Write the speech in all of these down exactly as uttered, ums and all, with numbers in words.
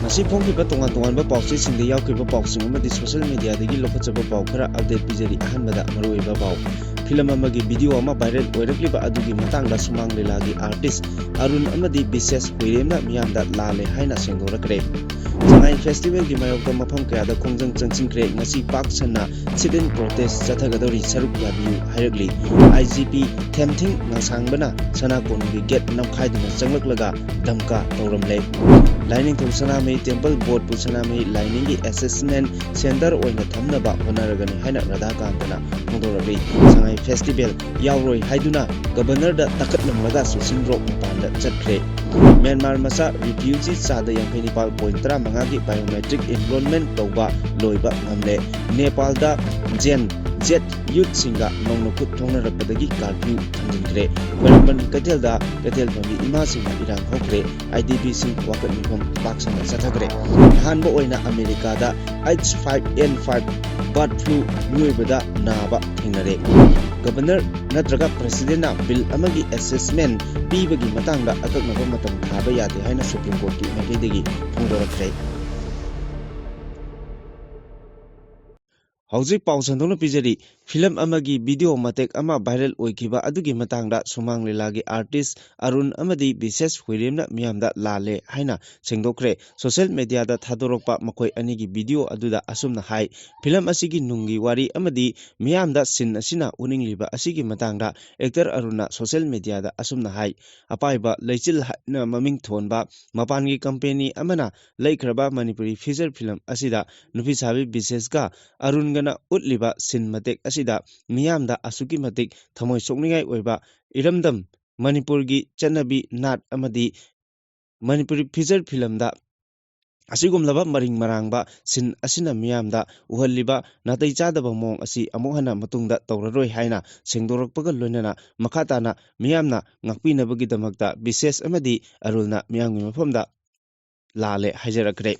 ꯉꯁꯤ ꯐꯣꯡꯈꯤꯕ ꯇꯣꯉꯥꯟ ꯇꯣꯉꯥꯟꯕ ꯄꯥꯎꯆꯦꯁꯤꯡꯗ ꯌꯥꯎꯈꯤꯕ ꯄꯥꯎꯁꯤꯡ ꯑꯃꯗꯤ ꯁꯣꯁꯤꯌꯦꯜ ꯃꯤꯗꯤꯌꯥꯗꯒꯤ ꯂꯧꯈꯠꯆꯕ ꯄꯥꯎ ꯈꯔ ꯑꯞꯗꯦꯠ ꯄꯤꯖꯔꯤ꯫ ꯑꯍꯥꯟꯕꯗ ꯃꯔꯨꯑꯣꯏꯕ ꯄꯥꯎ꯫ ꯐꯤꯂꯝ ꯑꯃꯒꯤ ꯚꯤꯗꯤꯑꯣ ꯑꯃ ꯚꯥꯏꯔꯦꯜ ꯑꯣꯏꯔꯛꯂꯤꯕ ꯑꯗꯨꯒꯤ ꯃꯇꯥꯡꯗ ꯁꯨꯃꯥꯡ ꯂꯤꯂꯥꯒꯤ ꯑꯥꯔꯇꯤꯁ ꯑꯔꯨꯟ ꯑꯃꯗꯤ ꯕꯤꯁꯦꯁ ꯍꯨꯏꯔꯦꯝꯅ ꯃꯤꯌꯥꯝꯗ ꯂꯥꯜꯂꯦ ꯍꯥꯏꯅ ꯁꯦꯡꯗꯣꯔꯛꯈ꯭ꯔꯦ꯫ ꯁꯉꯥꯏ ꯐꯦꯁꯇꯤꯚꯦꯜꯒꯤ ꯃꯥꯌꯣꯛꯇ ꯃꯐꯝ ꯀꯌꯥꯗ ꯈꯣꯡꯖꯪ ꯆꯪꯁꯤꯟꯈ꯭ꯔꯦ꯫ ꯉꯁꯤ ꯄꯥꯛ ꯁꯟꯅ ꯁꯤꯠ ꯏꯟ ꯄ꯭ꯔꯣꯇꯦꯁ ꯆꯠꯊꯒꯗꯧꯔꯤ, ꯁꯔꯨꯛ ꯌꯥꯕꯤꯌꯨ ꯍꯥꯏꯔꯛꯂꯤ꯫ ꯑꯥꯏ ꯖꯤ ꯄꯤ ꯊꯦꯝꯊꯤꯡ ꯉꯥꯁꯥꯡꯕꯅ ꯁꯅꯥ ꯀꯣꯅꯨꯡꯒꯤ ꯒꯦꯠ ꯅꯝꯈꯥꯏꯗꯨꯅ ꯆꯪꯂꯛꯂꯒ ꯙꯝꯀꯥ ꯇꯧꯔꯝꯂꯦ꯫ ꯂꯥꯏꯅꯤꯡꯊꯧ ꯁꯅꯥꯃꯍꯤ ꯇꯦꯝꯄꯜ ꯕꯣꯔꯗꯄꯨ ꯁꯅꯥꯃꯍꯤ ꯂꯥꯏꯅꯤꯡꯒꯤ ꯑꯦꯁꯦꯁꯃꯦꯟ ꯁꯦꯟꯇꯔ ꯑꯣꯏꯅ ꯊꯝꯅꯕ ꯍꯣꯠꯅꯔꯒꯅꯤ ꯍꯥꯏꯅ ꯔꯥꯙꯥꯀꯥꯟꯇꯅ ꯐꯣꯡꯗꯣꯔꯛꯂꯤ꯫ ꯁꯉꯥꯏ ꯐꯦꯁꯇꯤꯚꯦꯜ ꯌꯥꯎꯔꯣꯏ ꯍꯥꯏꯗꯨꯅ ꯒꯕꯔꯅꯔꯗ ꯇꯛꯈꯠꯂꯝꯂꯒ ꯁꯨꯁꯤꯟ ꯔꯣꯛ ꯃꯄꯥꯟꯗ ꯆꯠꯈ꯭ꯔꯦ꯫ ꯃ꯭ꯌꯥꯟꯃꯥꯔ ꯃꯆꯥ ꯔꯤꯐ꯭ꯌꯨꯖꯤ ꯆꯥꯗ ꯌꯥꯡꯈꯩ ꯅꯤꯄꯥꯜ ꯄꯣꯏꯟ ꯇꯔꯥ ꯃꯉꯥꯒꯤ ꯕꯥꯏꯑꯣꯃꯦꯇ꯭ꯔꯤꯛ ꯑꯦꯟꯔꯣꯜꯃꯦꯟ ꯇꯧꯕ ꯂꯣꯏꯕ ꯉꯝꯂꯦ꯫ ꯅꯦꯄꯥꯜꯗ ꯖꯦꯟ ꯖꯦꯠ ꯌꯨꯠꯁꯤꯡꯒ ꯅꯧꯅ ꯈꯨꯠ ꯊꯣꯡꯅꯔꯛꯄꯗꯒꯤ ꯀꯥꯔꯐ꯭ꯌꯨ ꯊꯝꯖꯤꯟꯈ꯭ꯔꯦ꯫ ꯈ꯭ꯋꯥꯏꯔꯝꯕꯟ ꯀꯩꯊꯦꯜꯗ ꯀꯩꯊꯦꯜ ꯐꯝꯕꯤ ꯏꯃꯥꯁꯤꯡꯅ ꯏꯔꯥꯡ ꯍꯧꯈ꯭ꯔꯦ꯫ ꯑꯥꯏ ꯗꯤ ꯄꯤꯁꯤꯡ ꯋꯥꯀꯠ ꯃꯤꯐꯝ ꯄꯥꯛ ꯁꯟꯅ ꯆꯠꯊꯈ꯭ꯔꯦ꯫ ꯑꯍꯥꯟꯕ ꯑꯣꯏꯅ ꯑꯃꯦꯔꯤꯀꯥꯗ H five N five bird flu ꯃꯤꯑꯣꯏꯕꯗ ꯅꯥꯕ ꯊꯦꯡꯅꯔꯦ꯫ ꯒꯕꯔꯅꯔ ꯅꯠꯇ꯭ꯔꯒ ꯄ꯭ꯔꯁꯤꯗꯦꯟꯅ ꯕꯤꯜ ꯑꯃꯒꯤ ꯑꯦꯁꯦꯁꯃꯦꯟ ꯄꯤꯕꯒꯤ ꯃꯇꯥꯡꯗ ꯑꯀꯛꯅꯕ ꯃꯇꯝ ꯊꯥꯕ ꯌꯥꯗꯦ ꯍꯥꯏꯅ ꯁꯨꯄ꯭ꯔꯤꯝ ꯀꯣꯔꯠꯀꯤ ꯃꯥꯏꯀꯩꯗꯒꯤ ꯐꯣꯡꯗꯣꯔꯛꯈ꯭ꯔꯦ꯫ ꯍꯧꯖꯤꯛ ꯄꯥꯎ ꯁꯟꯗꯣꯛꯅ ꯄꯤꯖꯔꯤ꯫ ꯐꯤꯂꯝ ꯑꯃꯒꯤ ꯚꯤꯗꯤꯑꯣ ꯃꯇꯦꯛ ꯑꯃ ꯚꯥꯏꯔꯦꯜ ꯑꯣꯏꯈꯤꯕ ꯑꯗꯨꯒꯤ ꯃꯇꯥꯡꯗ ꯁꯨꯃꯥꯡ ꯂꯤꯂꯥꯒꯤ ꯑꯥꯔꯇꯤꯁ ꯑꯔꯨꯟ ꯑꯃꯗꯤ ꯕꯤꯁꯦꯁ ꯍꯨꯏꯔꯦꯝꯅ ꯃꯤꯌꯥꯝꯗ ꯂꯥꯜꯂꯦ ꯍꯥꯏꯅ ꯁꯦꯡꯗꯣꯛꯈ꯭ꯔꯦ꯫ ꯁꯣꯁꯤꯌꯦꯜ ꯃꯤꯗꯤꯌꯥꯗ ꯊꯥꯗꯣꯔꯛꯄ ꯃꯈꯣꯏ ꯑꯅꯤꯒꯤ ꯚꯤꯗꯤꯑꯣ ꯑꯗꯨꯗ ꯑꯁꯨꯝꯅ ꯍꯥꯏ, ꯐꯤꯂꯝ ꯑꯁꯤꯒꯤ ꯅꯨꯡꯒꯤ ꯋꯥꯔꯤ ꯑꯃꯗꯤ ꯃꯤꯌꯥꯝꯗ ꯁꯤꯟ ꯑꯁꯤꯅ ꯎꯠꯅꯤꯡꯂꯤꯕ ꯑꯁꯤꯒꯤ ꯃꯇꯥꯡꯗ ꯑꯦꯛꯇꯔ ꯑꯔꯨꯟꯅ ꯁꯣꯁꯤꯌꯦꯜ ꯃꯤꯗꯤꯌꯥꯗ ꯑꯁꯨꯝꯅ ꯍꯥꯏ, ꯑꯄꯥꯏꯕ ꯂꯩꯆꯤꯜ ꯍꯥꯏꯅ ꯃꯃꯤꯡ ꯊꯣꯟꯕ ꯃꯄꯥꯟꯒꯤ ꯀꯝꯄꯦꯅꯤ ꯑꯃꯅ ꯂꯩꯈ꯭ꯔꯕ ꯃꯅꯤꯄꯨꯔꯤ ꯐꯤꯆꯔ ꯐꯤꯂꯝ ꯑꯁꯤꯗ ꯅꯨꯄꯤ ꯁꯥꯕꯤ ꯕꯤꯁꯦꯁꯀ ꯑꯔꯨꯟꯒꯅ ꯎꯠꯂꯤꯕ ꯁꯤꯟ ꯃꯇꯦꯛ ꯑꯁꯤꯗ ꯃꯤꯌꯥꯝꯗ ꯑꯁꯨꯛꯀꯤ ꯃꯇꯤꯛ ꯊꯃꯣꯏ ꯁꯣꯛꯅꯤꯡꯉꯥꯏ ꯑꯣꯏꯕ ꯏꯔꯝꯗꯝ ꯃꯅꯤꯄꯨꯔꯒꯤ ꯆꯠꯅꯕꯤ, ꯅꯥꯠ ꯑꯃꯗꯤ ꯃꯅꯤꯄꯨꯔꯤ ꯐꯤꯆꯔ ꯐꯤꯂꯝꯗ ꯑꯁꯤꯒꯨꯝꯂꯕ ꯃꯔꯤꯡ ꯃꯔꯥꯡꯕ ꯁꯤꯟ ꯑꯁꯤꯅ ꯃꯤꯌꯥꯝꯗ ꯎꯍꯜꯂꯤꯕ ꯅꯥꯇꯩ ꯆꯥꯗꯕ ꯃꯑꯣꯡ ꯑꯁꯤ ꯑꯃꯨꯛ ꯍꯟꯅ ꯃꯇꯨꯡꯗ ꯇꯧꯔꯔꯣꯏ ꯍꯥꯏꯅ ꯁꯦꯡꯗꯣꯔꯛꯄꯒ ꯂꯣꯏꯅꯅ ꯃꯈꯥ ꯇꯥꯅ ꯃꯤꯌꯥꯝꯅ ꯉꯥꯛꯄꯤꯅꯕꯒꯤꯗꯃꯛꯇ ꯕꯤꯁꯦꯁ ꯑꯃꯗꯤ ꯑꯔꯨꯜꯅ ꯃꯤꯌꯥꯝꯒꯤ ꯃꯐꯝꯗ ꯂꯥꯜꯂꯦ ꯍꯥꯏꯖꯔꯛꯈ꯭ꯔꯦ꯫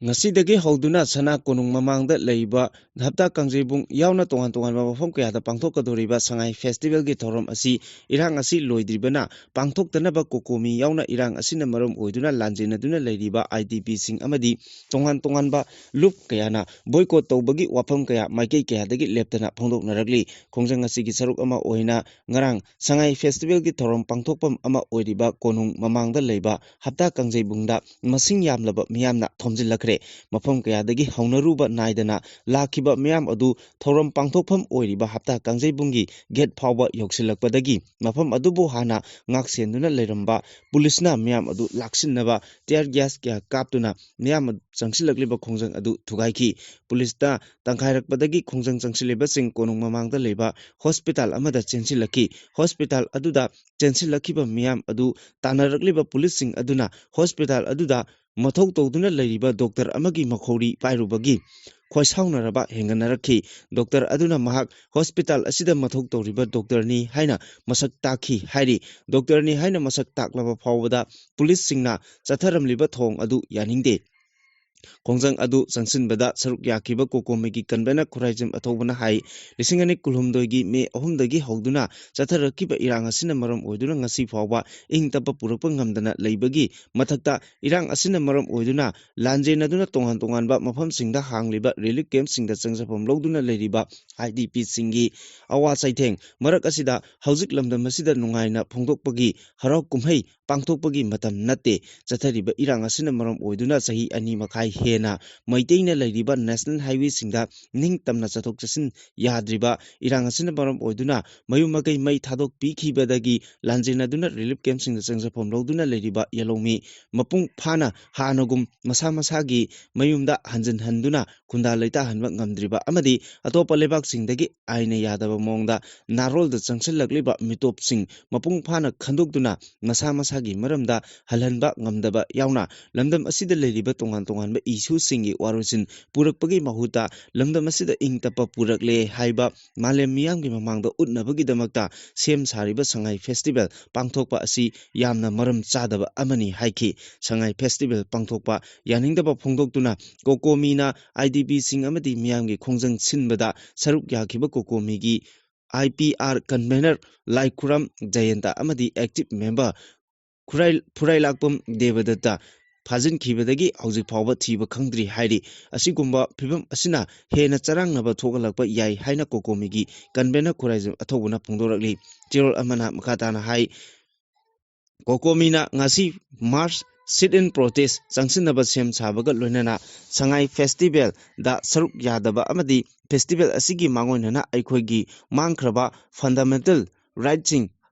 ꯉꯁꯤꯗꯒꯤ ꯍꯧꯗꯨꯅ ꯁꯅꯥ ꯀꯣꯅꯨꯡ ꯃꯃꯥꯡꯗ ꯂꯩꯔꯤꯕ ꯍꯞꯇꯥ ꯀꯥꯡꯖꯩꯕꯨꯡ ꯌꯥꯎꯅ ꯇꯣꯉꯥꯟ ꯇꯣꯉꯥꯟꯕ ꯃꯐꯝ ꯀꯌꯥꯗ ꯄꯥꯡꯊꯣꯛꯀꯗꯧꯔꯤꯕ ꯁꯉꯥꯏ ꯐꯦꯁꯇꯤꯚꯦꯜꯒꯤ ꯊꯧꯔꯝ ꯑꯁꯤ ꯏꯔꯥꯡ ꯑꯁꯤ ꯂꯣꯏꯗ꯭ꯔꯤꯕꯅ ꯄꯥꯡꯊꯣꯛꯇꯅꯕ ꯀꯣꯀꯣꯃꯤ ꯌꯥꯎꯅ ꯏꯔꯥꯡ ꯑꯁꯤꯅ ꯃꯔꯝ ꯑꯣꯏꯗꯨꯅ ꯂꯥꯟꯖꯦꯟꯅꯗꯨꯅ ꯂꯩꯔꯤꯕ ꯑꯥꯏ ꯗꯤ ꯄꯤꯁꯤꯡ ꯑꯃꯗꯤ ꯇꯣꯉꯥꯟ ꯇꯣꯉꯥꯟꯕ ꯂꯨꯞ ꯀꯌꯥꯅ ꯕꯣꯏꯀꯣꯠ ꯇꯧꯕꯒꯤ ꯋꯥꯐꯝ ꯀꯌꯥ ꯃꯥꯏꯀꯩ ꯀꯌꯥꯗꯒꯤ ꯂꯦꯞꯇꯅ ꯐꯣꯡꯗꯣꯛꯅꯔꯛꯂꯤ꯫ ꯈꯣꯡꯖꯪ ꯑꯁꯤꯒꯤ ꯁꯔꯨꯛ ꯑꯃ ꯑꯣꯏꯅ ꯉꯔꯥꯡ ꯁꯉꯥꯏ ꯐꯦꯁꯇꯤꯚꯦꯜꯒꯤ ꯊꯧꯔꯝ ꯄꯥꯡꯊꯣꯛꯐꯝ ꯑꯃ ꯑꯣꯏꯔꯤꯕ ꯀꯣꯅꯨꯡ ꯃꯃꯥꯡꯗ ꯂꯩꯕ ꯍꯞꯇꯥ ꯀꯥꯡꯖꯩꯕꯨꯡꯗ ꯃꯁꯤꯡ ꯌꯥꯝꯂꯕ ꯃꯤꯌꯥꯝꯅ ꯊꯣꯝꯖꯤꯜꯂꯛꯈ꯭ꯔꯦ꯫ ꯃꯐꯝ ꯀꯌꯥꯗꯒꯤ ꯍꯧꯅꯔꯨꯕ ꯅꯥꯏꯗꯅ ꯂꯥꯛꯈꯤꯕ ꯃꯤꯌꯥꯝ ꯑꯗꯨ ꯊꯧꯔꯝ ꯄꯥꯡꯊꯣꯛꯐꯝ ꯑꯣꯏꯔꯤꯕ ꯍꯞꯇꯥ ꯀꯥꯡꯖꯩꯕꯨꯡꯒꯤ ꯒꯦꯠ ꯐꯥꯎꯕ ꯌꯧꯁꯤꯜꯂꯛꯄꯗꯒꯤ ꯃꯐꯝ ꯑꯗꯨꯕꯨ ꯍꯥꯟꯅ ꯉꯥꯛꯁꯦꯟꯗꯨꯅ ꯂꯩꯔꯝꯕ ꯄꯨꯂꯤꯁꯅ ꯃꯤꯌꯥꯝ ꯑꯗꯨ ꯂꯥꯛꯁꯤꯟꯅꯕ ꯇꯤꯌꯔ ꯒ꯭ꯌꯥꯁ ꯀꯌꯥ ꯀꯥꯞꯇꯨꯅ ꯃꯤꯌꯥꯝ ꯑꯗꯨ ꯆꯪꯁꯤꯜꯂꯛꯂꯤꯕ ꯈꯣꯡꯖꯪ ꯑꯗꯨ ꯊꯨꯒꯥꯏꯈꯤ꯫ ꯄꯨꯂꯤꯁꯇ ꯇꯪꯈꯥꯏꯔꯛꯄꯗꯒꯤ ꯈꯣꯡꯖꯪ ꯆꯪꯁꯤꯜꯂꯤꯕꯁꯤꯡ ꯀꯣꯅꯨꯡ ꯃꯃꯥꯡꯗ ꯂꯩꯕ ꯍꯣꯁꯄꯤꯇꯥꯜ ꯑꯃꯗ ꯆꯦꯟꯁꯤꯜꯂꯛꯈꯤ꯫ ꯍꯣꯁꯄꯤꯇꯥꯜ ꯑꯗꯨꯗ ꯆꯦꯟꯁꯤꯜꯂꯛꯈꯤꯕ ꯃꯤꯌꯥꯝ ꯑꯗꯨ ꯇꯥꯟꯅꯔꯛꯂꯤꯕ ꯄꯨꯂꯤꯁꯁꯤꯡ ꯑꯗꯨꯅ ꯍꯣꯁꯄꯤꯇꯥꯜ ꯑꯗꯨꯗ ꯃꯊꯧ ꯇꯧꯗꯨꯅ ꯂꯩꯔꯤꯕ ꯗꯣꯛꯇꯔ ꯑꯃꯒꯤ ꯃꯈꯧꯔꯤ ꯄꯥꯏꯔꯨꯕꯒꯤ ꯈꯣꯏꯁꯥꯎꯅꯔꯕ ꯍꯦꯟꯒꯠꯅꯔꯛꯈꯤ꯫ ꯗꯣꯛꯇꯔ ꯑꯗꯨꯅ ꯃꯍꯥꯛ ꯍꯣꯁꯄꯤꯇꯥꯜ ꯑꯁꯤꯗ ꯃꯊꯧ ꯇꯧꯔꯤꯕ ꯗꯣꯛꯇꯔꯅꯤ ꯍꯥꯏꯅ ꯃꯁꯛ ꯇꯥꯛꯈꯤ ꯍꯥꯏꯔꯤ꯫ ꯗꯣꯛꯇꯔꯅꯤ ꯍꯥꯏꯅ ꯃꯁꯛ ꯇꯥꯛꯂꯕ ꯐꯥꯎꯕꯗ ꯄꯨꯂꯤꯁꯁꯤꯡꯅ ꯆꯠꯊꯔꯝꯂꯤꯕ ꯊꯧꯑꯣꯡ ꯑꯗꯨ ꯌꯥꯅꯤꯡꯗꯦ꯫ ꯈꯣꯡꯖꯪ ꯑꯗꯨ ꯆꯪꯁꯤꯟꯕꯗ ꯁꯔꯨꯛ ꯌꯥꯈꯤꯕ ꯀꯣꯀꯣꯃꯤꯒꯤ ꯀꯟꯚꯦꯅꯔ ꯈꯨꯔꯥꯏꯖꯝ ꯑꯊꯧꯕꯅ ꯍꯥꯏ, ꯂꯤꯁꯤꯡ ꯑꯅꯤ ꯀꯨꯟꯍꯨꯝꯗꯣꯏꯒꯤ ꯃꯦ ꯑꯍꯨꯝꯗꯒꯤ ꯍꯧꯗꯨꯅ ꯆꯠꯊꯔꯛꯈꯤꯕ ꯏꯔꯥꯡ ꯑꯁꯤꯅ ꯃꯔꯝ ꯑꯣꯏꯗꯨꯅ ꯉꯁꯤ ꯐꯥꯎꯕ ꯏꯪ ꯇꯞꯄ ꯄꯨꯔꯛꯄ ꯉꯝꯗꯅ ꯂꯩꯕꯒꯤ ꯃꯊꯛꯇ ꯏꯔꯥꯡ ꯑꯁꯤꯅ ꯃꯔꯝ ꯑꯣꯏꯗꯨꯅ ꯂꯥꯟꯖꯦꯟꯅꯗꯨꯅ ꯇꯣꯉꯥꯟ ꯇꯣꯉꯥꯟꯕ ꯃꯐꯝꯁꯤꯡꯗ ꯍꯥꯡꯂꯤꯕ ꯔꯤꯂꯤꯐ ꯀꯦꯝꯞꯁꯤꯡꯗ ꯆꯪꯖꯐꯝ ꯂꯧꯗꯨꯅ ꯂꯩꯔꯤꯕ ꯑꯥꯏ ꯗꯤ ꯄꯤꯁꯤꯡꯒꯤ ꯑꯋꯥ ꯆꯩꯊꯦꯡ ꯃꯔꯛ ꯑꯁꯤꯗ ꯍꯧꯖꯤꯛ ꯂꯝꯗꯝ ꯑꯁꯤꯗ ꯅꯨꯡꯉꯥꯏꯅ ꯐꯣꯡꯗꯣꯛꯄꯒꯤ ꯍꯔꯥꯎ ꯀꯨꯝꯍꯩ ꯄꯥꯡꯊꯣꯛꯄꯒꯤ ꯃꯇꯝ ꯅꯠꯇꯦ꯫ ꯆꯠꯊꯔꯤꯕ ꯏꯔꯥꯡ ꯑꯁꯤꯅ ꯃꯔꯝ ꯑꯣꯏꯗꯨꯅ ꯆꯍꯤ ꯑꯅꯤ ꯃꯈꯥꯏ ꯍꯦꯟꯅ ꯃꯩꯇꯩꯅ ꯂꯩꯔꯤꯕ ꯅꯦꯁꯅꯦꯜ ꯍꯥꯏꯋꯦꯁꯤꯡꯗ ꯅꯤꯡꯇꯝꯅ ꯆꯠꯊꯣꯛ ꯆꯠꯁꯤꯟ ꯌꯥꯗ꯭ꯔꯤꯕ ꯏꯔꯥꯡ ꯑꯁꯤꯅ ꯃꯔꯝ ꯑꯣꯏꯗꯨꯅ ꯃꯌꯨꯝ ꯃꯀꯩ ꯃꯩ ꯊꯥꯗꯣꯛꯄꯤꯈꯤꯕꯗꯒꯤ ꯂꯥꯟꯖꯦꯟꯅꯗꯨꯅ ꯔꯤꯂꯤꯐ ꯀꯦꯝꯞꯁꯤꯡꯗ ꯆꯪꯖꯐꯝ ꯂꯧꯗꯨꯅ ꯂꯩꯔꯤꯕ ꯌꯦꯜꯍꯧꯃꯤ ꯃꯄꯨꯡ ꯐꯥꯅ ꯍꯥꯟꯅꯒꯨꯝ ꯃꯁꯥ ꯃꯁꯥꯒꯤ ꯃꯌꯨꯝꯗ ꯍꯟꯖꯤꯟꯍꯟꯗꯨꯅ ꯈꯨꯟꯗꯥ ꯂꯩꯇꯥꯍꯟꯕ ꯉꯝꯗ꯭ꯔꯤꯕ ꯑꯃꯗꯤ ꯑꯇꯣꯞꯄ ꯂꯩꯕꯥꯛꯁꯤꯡꯗꯒꯤ ꯑꯥꯏꯟꯅ ꯌꯥꯗꯕ ꯃꯑꯣꯡꯗ ꯅꯥꯔꯣꯜꯗ ꯆꯪꯁꯤꯜꯂꯛꯂꯤꯕ ꯃꯤꯇꯣꯞꯁꯤꯡ ꯃꯄꯨꯡ ꯐꯥꯅ ꯈꯟꯗꯣꯛꯇꯨꯅ ꯃꯁꯥ ꯃꯁꯥꯒꯤ ꯃꯔꯝꯗ ꯍꯜꯍꯟꯕ ꯉꯝꯗꯕ ꯌꯥꯎꯅ ꯂꯝꯗꯝ ꯑꯁꯤꯗ ꯂꯩꯔꯤꯕ ꯇꯣꯉꯥꯟ ꯇꯣꯉꯥꯟꯕ ꯆꯠꯄ ꯏꯁꯨꯁꯤꯡꯒꯤ ꯋꯥꯔꯣꯏꯁꯤꯟ ꯄꯨꯔꯛꯄꯒꯤ ꯃꯍꯨꯠꯇ ꯂꯝꯗꯝ ꯑꯁꯤꯗ ꯏꯪ ꯇꯞꯄ ꯄꯨꯔꯛꯂꯦ ꯍꯥꯏꯕ ꯃꯥꯂꯦꯝ ꯃꯤꯌꯥꯝꯒꯤ ꯃꯃꯥꯡꯗ ꯎꯠꯅꯕꯒꯤꯗꯃꯛꯇ ꯁꯦꯝ ꯁꯥꯔꯤꯕ ꯁꯉꯥꯏ ꯐꯦꯁꯇꯤꯚꯦꯜ ꯄꯥꯡꯊꯣꯛꯄ ꯑꯁꯤ ꯌꯥꯝꯅ ꯃꯔꯝ ꯆꯥꯗꯕ ꯑꯃꯅꯤ ꯍꯥꯏꯈꯤ꯫ ꯁꯉꯥꯏ ꯐꯦꯁꯇꯤꯚꯦꯜ ꯄꯥꯡꯊꯣꯛꯄ ꯌꯥꯅꯤꯡꯗꯕ ꯐꯣꯡꯗꯣꯛꯇꯨꯅ ꯀꯣꯀꯣꯃꯤꯅ ꯑꯥꯏ ꯗꯤ ꯄꯤꯁꯤꯡ ꯑꯃꯗꯤ ꯃꯤꯌꯥꯝꯒꯤ ꯈꯣꯡꯖꯪ ꯁꯤꯟꯕꯗ ꯁꯔꯨꯛ ꯌꯥꯈꯤꯕ ꯀꯣꯀꯣꯃꯤꯒꯤ ꯑꯥꯏ ꯄꯤ ꯑꯥꯔ ꯀꯟꯚꯦꯅꯔ ꯂꯥꯏꯈꯨꯔꯝ ꯖꯌꯟꯇ ꯑꯃꯗꯤ ꯑꯦꯛꯇꯤꯚ ꯃꯦꯝꯕꯔ ꯈꯨꯔꯥꯏ-, ꯐꯨꯔꯥꯏꯂꯥꯛꯄꯝ ꯗꯦꯕꯗꯠꯇ ꯐꯥꯖꯤꯟꯈꯤꯕꯗꯒꯤ ꯍꯧꯖꯤꯛ ꯐꯥꯎꯕ ꯊꯤꯕ ꯈꯪꯗ꯭ꯔꯤ ꯍꯥꯏꯔꯤ꯫ ꯑꯁꯤꯒꯨꯝꯕ ꯐꯤꯕꯝ ꯑꯁꯤꯅ ꯍꯦꯟꯅ ꯆꯔꯥꯡꯅꯕ ꯊꯣꯛꯍꯜꯂꯛꯄ ꯌꯥꯏ ꯍꯥꯏꯅ ꯀꯣꯀꯣꯃꯤꯒꯤ ꯀꯟꯚꯦꯅꯔ ꯈꯨꯔꯥꯏꯖꯝ ꯑꯊꯧꯕꯅ ꯐꯣꯡꯗꯣꯔꯛꯂꯤ꯫ ꯆꯦꯔꯣꯜ ꯑꯃꯅ ꯃꯈꯥ ꯇꯥꯅ ꯍꯥꯏ, ꯀꯣꯀꯣꯃꯤꯅ ꯉꯁꯤ ꯃꯥꯔꯆ sit-in protest ꯆꯪꯁꯤꯟꯅꯕ ꯁꯦꯝ ꯁꯥꯕꯒ ꯂꯣꯏꯅꯅ ꯁꯉꯥꯏ ꯐꯦꯁꯇꯤꯚꯦꯜꯗ ꯁꯔꯨꯛ ꯌꯥꯗꯕ ꯑꯃꯗꯤ ꯐꯦꯁꯇꯤꯚꯦꯜ ꯑꯁꯤꯒꯤ ꯃꯥꯡꯑꯣꯏꯅꯅ ꯑꯩꯈꯣꯏꯒꯤ ꯃꯥꯡꯈ꯭ꯔꯕ ꯐꯟꯗꯥꯃꯦꯟꯇꯦꯜ ꯔꯥꯏꯠꯁꯤꯡ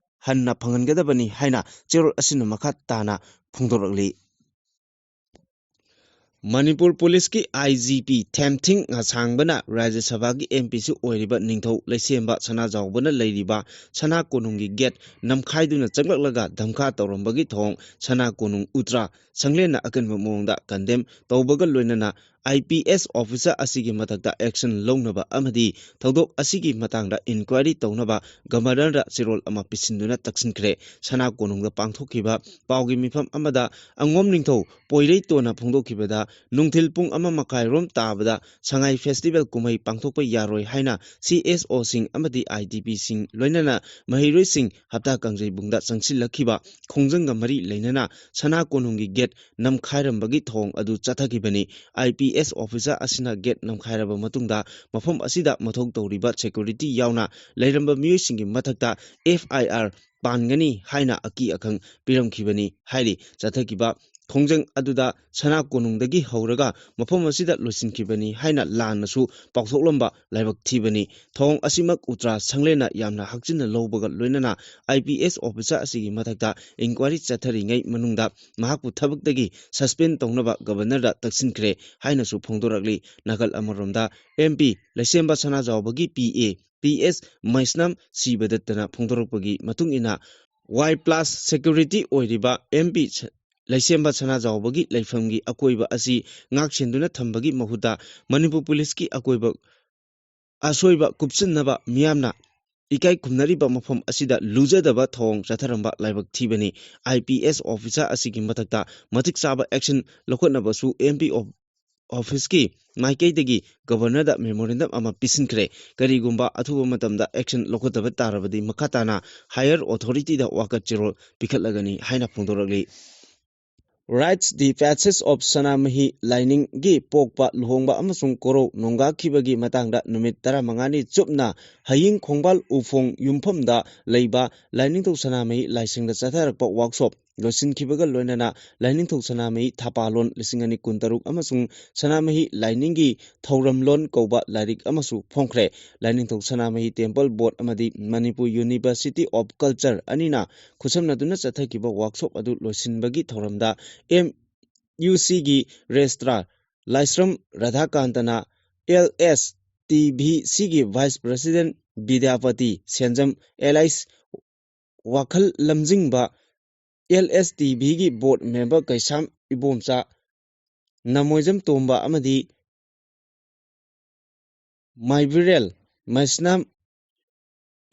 ꯍꯟꯅ ꯐꯪꯍꯟꯒꯗꯕꯅꯤ ꯍꯥꯏꯅ ꯆꯦꯔꯣꯜ ꯑꯁꯤꯅ ꯃꯈꯥ ꯇꯥꯅ ꯐꯣꯡꯗꯣꯔꯛꯂꯤ꯫ ꯃꯅꯤꯄꯨꯔ ꯄꯨꯂꯤꯁꯀꯤ ꯑꯥꯏ ꯖꯤ ꯄꯤ ꯊꯦꯝꯊꯤꯡ ꯉꯁꯥꯡꯕꯅ ꯔꯥꯖ꯭ꯌ ꯁꯚꯥꯒꯤ ꯑꯦꯝ ꯄꯤꯁꯨ ꯑꯣꯏꯔꯤꯕ ꯅꯤꯡꯊꯧ ꯂꯩꯁꯦꯝꯕ ꯁꯅꯥꯖꯥꯎꯕꯅ ꯂꯩꯔꯤꯕ ꯁꯅꯥ ꯀꯣꯅꯨꯡꯒꯤ ꯒꯦꯠ ꯅꯝꯈꯥꯏꯗꯨꯅ ꯆꯪꯂꯛꯂꯒ ꯙꯝꯀꯥ ꯇꯧꯔꯝꯕꯒꯤ ꯊꯧꯑꯣꯡ ꯁꯅꯥ ꯀꯣꯅꯨꯡ ꯎꯇ꯭ꯔꯥ ꯁꯪꯂꯦꯟꯅ ꯑꯀꯟꯕ ꯃꯑꯣꯡꯗ ꯀꯟꯗꯦꯝ ꯇꯧꯕꯒ ꯂꯣꯏꯅꯅ ꯑꯥꯏ ꯄꯤ ꯑꯦꯁ ꯑꯣꯐꯤꯁꯥꯔ ꯑꯁꯤꯒꯤ ꯃꯊꯛꯇ ꯑꯦꯛꯁꯟ ꯂꯧꯅꯕ ꯑꯃꯗꯤ ꯊꯧꯗꯣꯛ ꯑꯁꯤꯒꯤ ꯃꯇꯥꯡꯗ ꯏꯟꯀ꯭ꯋꯥꯏꯔꯤ ꯇꯧꯅꯕ ꯒꯕꯔꯅꯔꯗ ꯆꯦꯔꯣꯜ ꯑꯃ ꯄꯤꯁꯤꯟꯗꯨꯅ ꯇꯛꯁꯤꯟꯈ꯭ꯔꯦ꯫ ꯁꯅꯥ ꯀꯣꯅꯨꯡꯗ ꯄꯥꯡꯊꯣꯛꯈꯤꯕ ꯄꯥꯎꯒꯤ ꯃꯤꯐꯝ ꯑꯃꯗ ꯑꯉꯣꯝ ꯅꯤꯡꯊꯧ ꯄꯣꯏꯔꯩꯇꯣꯟꯅ ꯐꯣꯡꯗꯣꯛꯈꯤꯕꯗ ꯅꯨꯡꯊꯤꯜ ꯄꯨꯡ ꯑꯃ ꯃꯈꯥꯏꯔꯣꯝ ꯇꯥꯕꯗ ꯁꯉꯥꯏ ꯐꯦꯁꯇꯤꯚꯦꯜ ꯀꯨꯝꯍꯩ ꯄꯥꯡꯊꯣꯛꯄ ꯌꯥꯔꯣꯏ ꯍꯥꯏꯅ ꯁꯤ ꯑꯦꯁ ꯑꯣꯁꯤꯡ ꯑꯃꯗꯤ ꯑꯥꯏ ꯗꯤ ꯄꯤꯁꯤꯡ ꯂꯣꯏꯅꯅ ꯃꯍꯩꯔꯣꯏꯁꯤꯡ ꯍꯞꯇꯥ ꯀꯥꯡꯖꯩꯕꯨꯡꯗ ꯆꯪꯁꯤꯜꯂꯛꯈꯤꯕ ꯈꯣꯡꯖꯪꯒ ꯃꯔꯤ ꯂꯩꯅꯅ ꯁꯅꯥ ꯀꯣꯅꯨꯡꯒꯤ ꯒꯦꯠ ꯅꯝꯈꯥꯏꯔꯝꯕꯒꯤ ꯊꯧꯑꯣꯡ ꯑꯗꯨ ꯆꯠꯊꯈꯤꯕꯅꯤ꯫ ꯑꯥꯏ ꯄꯤ ꯑꯦꯁ ꯑꯣꯐꯤꯁꯥꯔ ꯑꯁꯤꯅ ꯒꯦꯠ ꯅꯝꯈꯥꯏꯔꯕ ꯃꯇꯨꯡꯗ ꯃꯐꯝ ꯑꯁꯤꯗ ꯃꯊꯧ ꯇꯧꯔꯤꯕ ꯁꯦꯀ꯭ꯌꯨꯔꯤꯇꯤ ꯌꯥꯎꯅ ꯂꯩꯔꯝꯕ ꯃꯤꯑꯣꯏꯁꯤꯡꯒꯤ ꯃꯊꯛꯇ ꯑꯦꯐ ꯑꯥꯏ ꯑꯥꯔ ꯄꯥꯟꯒꯅꯤ ꯍꯥꯏꯅ ꯑꯀꯤ ꯑꯈꯪ ꯄꯤꯔꯝꯈꯤꯕꯅꯤ ꯍꯥꯏꯔꯤ꯫ ꯆꯠꯊꯈꯤꯕ ꯈꯣꯡꯖꯪ ꯑꯗꯨꯗ ꯁꯅꯥ ꯀꯣꯅꯨꯡꯗꯒꯤ ꯍꯧꯔꯒ ꯃꯐꯝ ꯑꯁꯤꯗ ꯂꯣꯏꯁꯤꯟꯈꯤꯕꯅꯤ ꯍꯥꯏꯅ ꯂꯥꯟꯅꯁꯨ ꯄꯥꯎꯊꯣꯛꯂꯝꯕ ꯂꯥꯏꯕꯛ ꯊꯤꯕꯅꯤ꯫ ꯊꯧꯑꯣꯡ ꯑꯁꯤꯃꯛ ꯎꯇ꯭ꯔꯥ ꯁꯪꯂꯦꯟꯅ ꯌꯥꯝꯅ ꯍꯛꯆꯤꯟꯅ ꯂꯧꯕꯒ ꯂꯣꯏꯅꯅ ꯑꯥꯏ ꯄꯤ ꯑꯦꯁ ꯑꯣꯐꯤꯁꯥꯔ ꯑꯁꯤꯒꯤ ꯃꯊꯛꯇ ꯏꯟꯀ꯭ꯋꯥꯏꯔꯤ ꯆꯠꯊꯔꯤꯉꯩ ꯃꯅꯨꯡꯗ ꯃꯍꯥꯛꯄꯨ ꯊꯕꯛꯇꯒꯤ ꯁꯁꯄꯦꯟ ꯇꯧꯅꯕ ꯒꯕꯔꯅꯔꯗ ꯇꯛꯁꯤꯟꯈ꯭ꯔꯦ ꯍꯥꯏꯅꯁꯨ ꯐꯣꯡꯗꯣꯔꯛꯂꯤ꯫ ꯅꯥꯀꯜ ꯑꯃꯔꯣꯝꯗ ꯑꯦꯝ ꯄꯤ ꯂꯩꯁꯦꯝꯕ ꯁꯅꯥꯖꯥꯎꯕꯒꯤ ꯄꯤ ꯑꯦ ꯄꯤ ꯑꯦꯁ ꯃꯩꯁꯅꯥꯝ ꯁꯤꯕꯗꯠꯇꯅ ꯐꯣꯡꯗꯣꯔꯛꯄꯒꯤ ꯃꯇꯨꯡ ꯏꯟꯅ ꯋꯥꯏ ꯄ꯭ꯂꯥꯁ ꯁꯦꯀ꯭ꯌꯨꯔꯤꯇꯤ ꯑꯣꯏꯔꯤꯕ ꯑꯦꯝ ꯄꯤ ꯂꯩꯁꯦꯝꯕ ꯁꯅꯥꯖꯥꯎꯕꯒꯤ ꯂꯩꯐꯝꯒꯤ ꯑꯀꯣꯏꯕ ꯑꯁꯤ ꯉꯥꯛ ꯁꯦꯟꯗꯨꯅ ꯊꯝꯕꯒꯤ ꯃꯍꯨꯠꯇ ꯃꯅꯤꯄꯨꯔ ꯄꯨꯂꯤꯁꯀꯤ ꯑꯀꯣꯏꯕ ꯑꯁꯣꯏꯕ ꯀꯨꯞꯁꯤꯟꯅꯕ ꯃꯤꯌꯥꯝꯅ ꯏꯀꯥꯏ ꯈꯨꯝꯅꯔꯤꯕ ꯃꯐꯝ ꯑꯁꯤꯗ ꯂꯨꯖꯗꯕ ꯊꯧꯑꯣꯡ ꯆꯠꯊꯔꯝꯕ ꯂꯥꯏꯕꯛ ꯊꯤꯕꯅꯤ꯫ ꯑꯥꯏ ꯄꯤ ꯑꯦꯁ ꯑꯣꯐꯤꯁꯥꯔ ꯑꯁꯤꯒꯤ ꯃꯊꯛꯇ ꯃꯇꯤꯛ ꯆꯥꯕ action ꯂꯧꯈꯠꯅꯕꯁꯨ ꯑꯦꯝ ꯄꯤ ꯑꯣꯐꯤꯁꯀꯤ ꯃꯥꯏꯀꯩꯗꯒꯤ ꯒꯕꯔꯅꯔꯗ memorandum ꯑꯃ ꯄꯤꯁꯤꯟꯈ꯭ꯔꯦ꯫ ꯀꯔꯤꯒꯨꯝꯕ ꯑꯊꯨꯕ ꯃꯇꯝꯗ action ꯂꯧꯈꯠꯇꯕ ꯇꯥꯔꯕꯗꯤ ꯃꯈꯥ ꯇꯥꯅ higher authorityꯗ ꯋꯥꯀꯠ ꯆꯦꯔꯣꯜ ꯄꯤꯈꯠꯂꯒꯅꯤ ꯍꯥꯏꯅ ꯐꯣꯡꯗꯣꯔꯛꯂꯤ꯫ Rites the Passage of ꯁꯅꯥꯃꯍꯤ ꯂꯥꯏꯅꯤꯡꯒꯤ ꯄꯣꯛꯄ, ꯂꯨꯍꯣꯡꯕ ꯑꯃꯁꯨꯡ ꯀꯣꯔꯧ ꯅꯣꯡꯒꯥꯈꯤꯕꯒꯤ ꯃꯇꯥꯡꯗ ꯅꯨꯃꯤꯠ ꯇꯔꯥꯃꯉꯥꯅꯤ ꯆꯨꯞꯅ ꯍꯌꯤꯡ ꯈꯣꯡꯕꯥꯜ ꯎꯐꯣꯡ ꯌꯨꯝꯐꯝꯗ ꯂꯩꯕ ꯂꯥꯏꯅꯤꯡꯊꯧ ꯁꯅꯥꯃꯍꯤ ꯂꯥꯏꯁꯪꯗ ꯆꯠꯊꯔꯛꯄ workshop ꯂꯣꯏꯁꯤꯟꯈꯤꯕꯒ ꯂꯣꯏꯅꯅ ꯂꯥꯏꯅꯤꯡꯊꯧ ꯁꯅꯥꯃꯍꯤ ꯊꯄꯥꯂꯣꯟ ꯂꯤꯁꯤꯡ ꯑꯅꯤ ꯀꯨꯟꯇꯔꯨꯛ ꯑꯃꯁꯨꯡ ꯁꯅꯥꯃꯍꯤ ꯂꯥꯏꯅꯤꯡꯒꯤ ꯊꯧꯔꯝꯂꯣꯟ ꯀꯧꯕ ꯂꯥꯏꯔꯤꯛ ꯑꯃꯁꯨ ꯐꯣꯡꯈ꯭ꯔꯦ꯫ ꯂꯥꯏꯅꯤꯡꯊꯧ ꯁꯅꯥꯃꯍꯤ Temple Board ꯑꯃꯗꯤ Manipur University of Culture ꯑꯅꯤꯅ ꯈꯨꯠꯁꯝꯅꯗꯨꯅ ꯆꯠꯊꯈꯤꯕ workshop ꯑꯗꯨ ꯂꯣꯏꯁꯤꯟꯕꯒꯤ ꯊꯧꯔꯝꯗ ꯑꯦꯝ ꯌꯨ ꯁꯤꯒꯤ registrar ꯂꯥꯏꯁ꯭ꯔꯝ ꯔꯥꯙꯥꯀꯥꯟꯇꯅ, ꯑꯦꯜ ꯑꯦꯁ ꯇꯤ ꯚꯤ ꯁꯤꯒꯤ vice president ꯕꯤꯗ꯭ꯌꯥꯄꯇꯤ ꯁꯦꯟꯖꯝ, ꯑꯦꯂꯥꯏꯁ ꯋꯥꯈꯜ ꯂꯝꯖꯤꯡꯕ, ꯑꯦꯜ ꯑꯦꯁ ꯇꯤ ꯚꯤꯒꯤ board member ꯀꯩꯁꯥꯝ ꯏꯕꯣꯝꯆꯥ, ꯅꯃꯣꯏꯖꯝ ꯇꯣꯝꯕ ꯑꯃꯗꯤ ꯃꯥꯏꯕꯤꯔꯦꯜ ꯃꯩꯁꯅꯥꯝ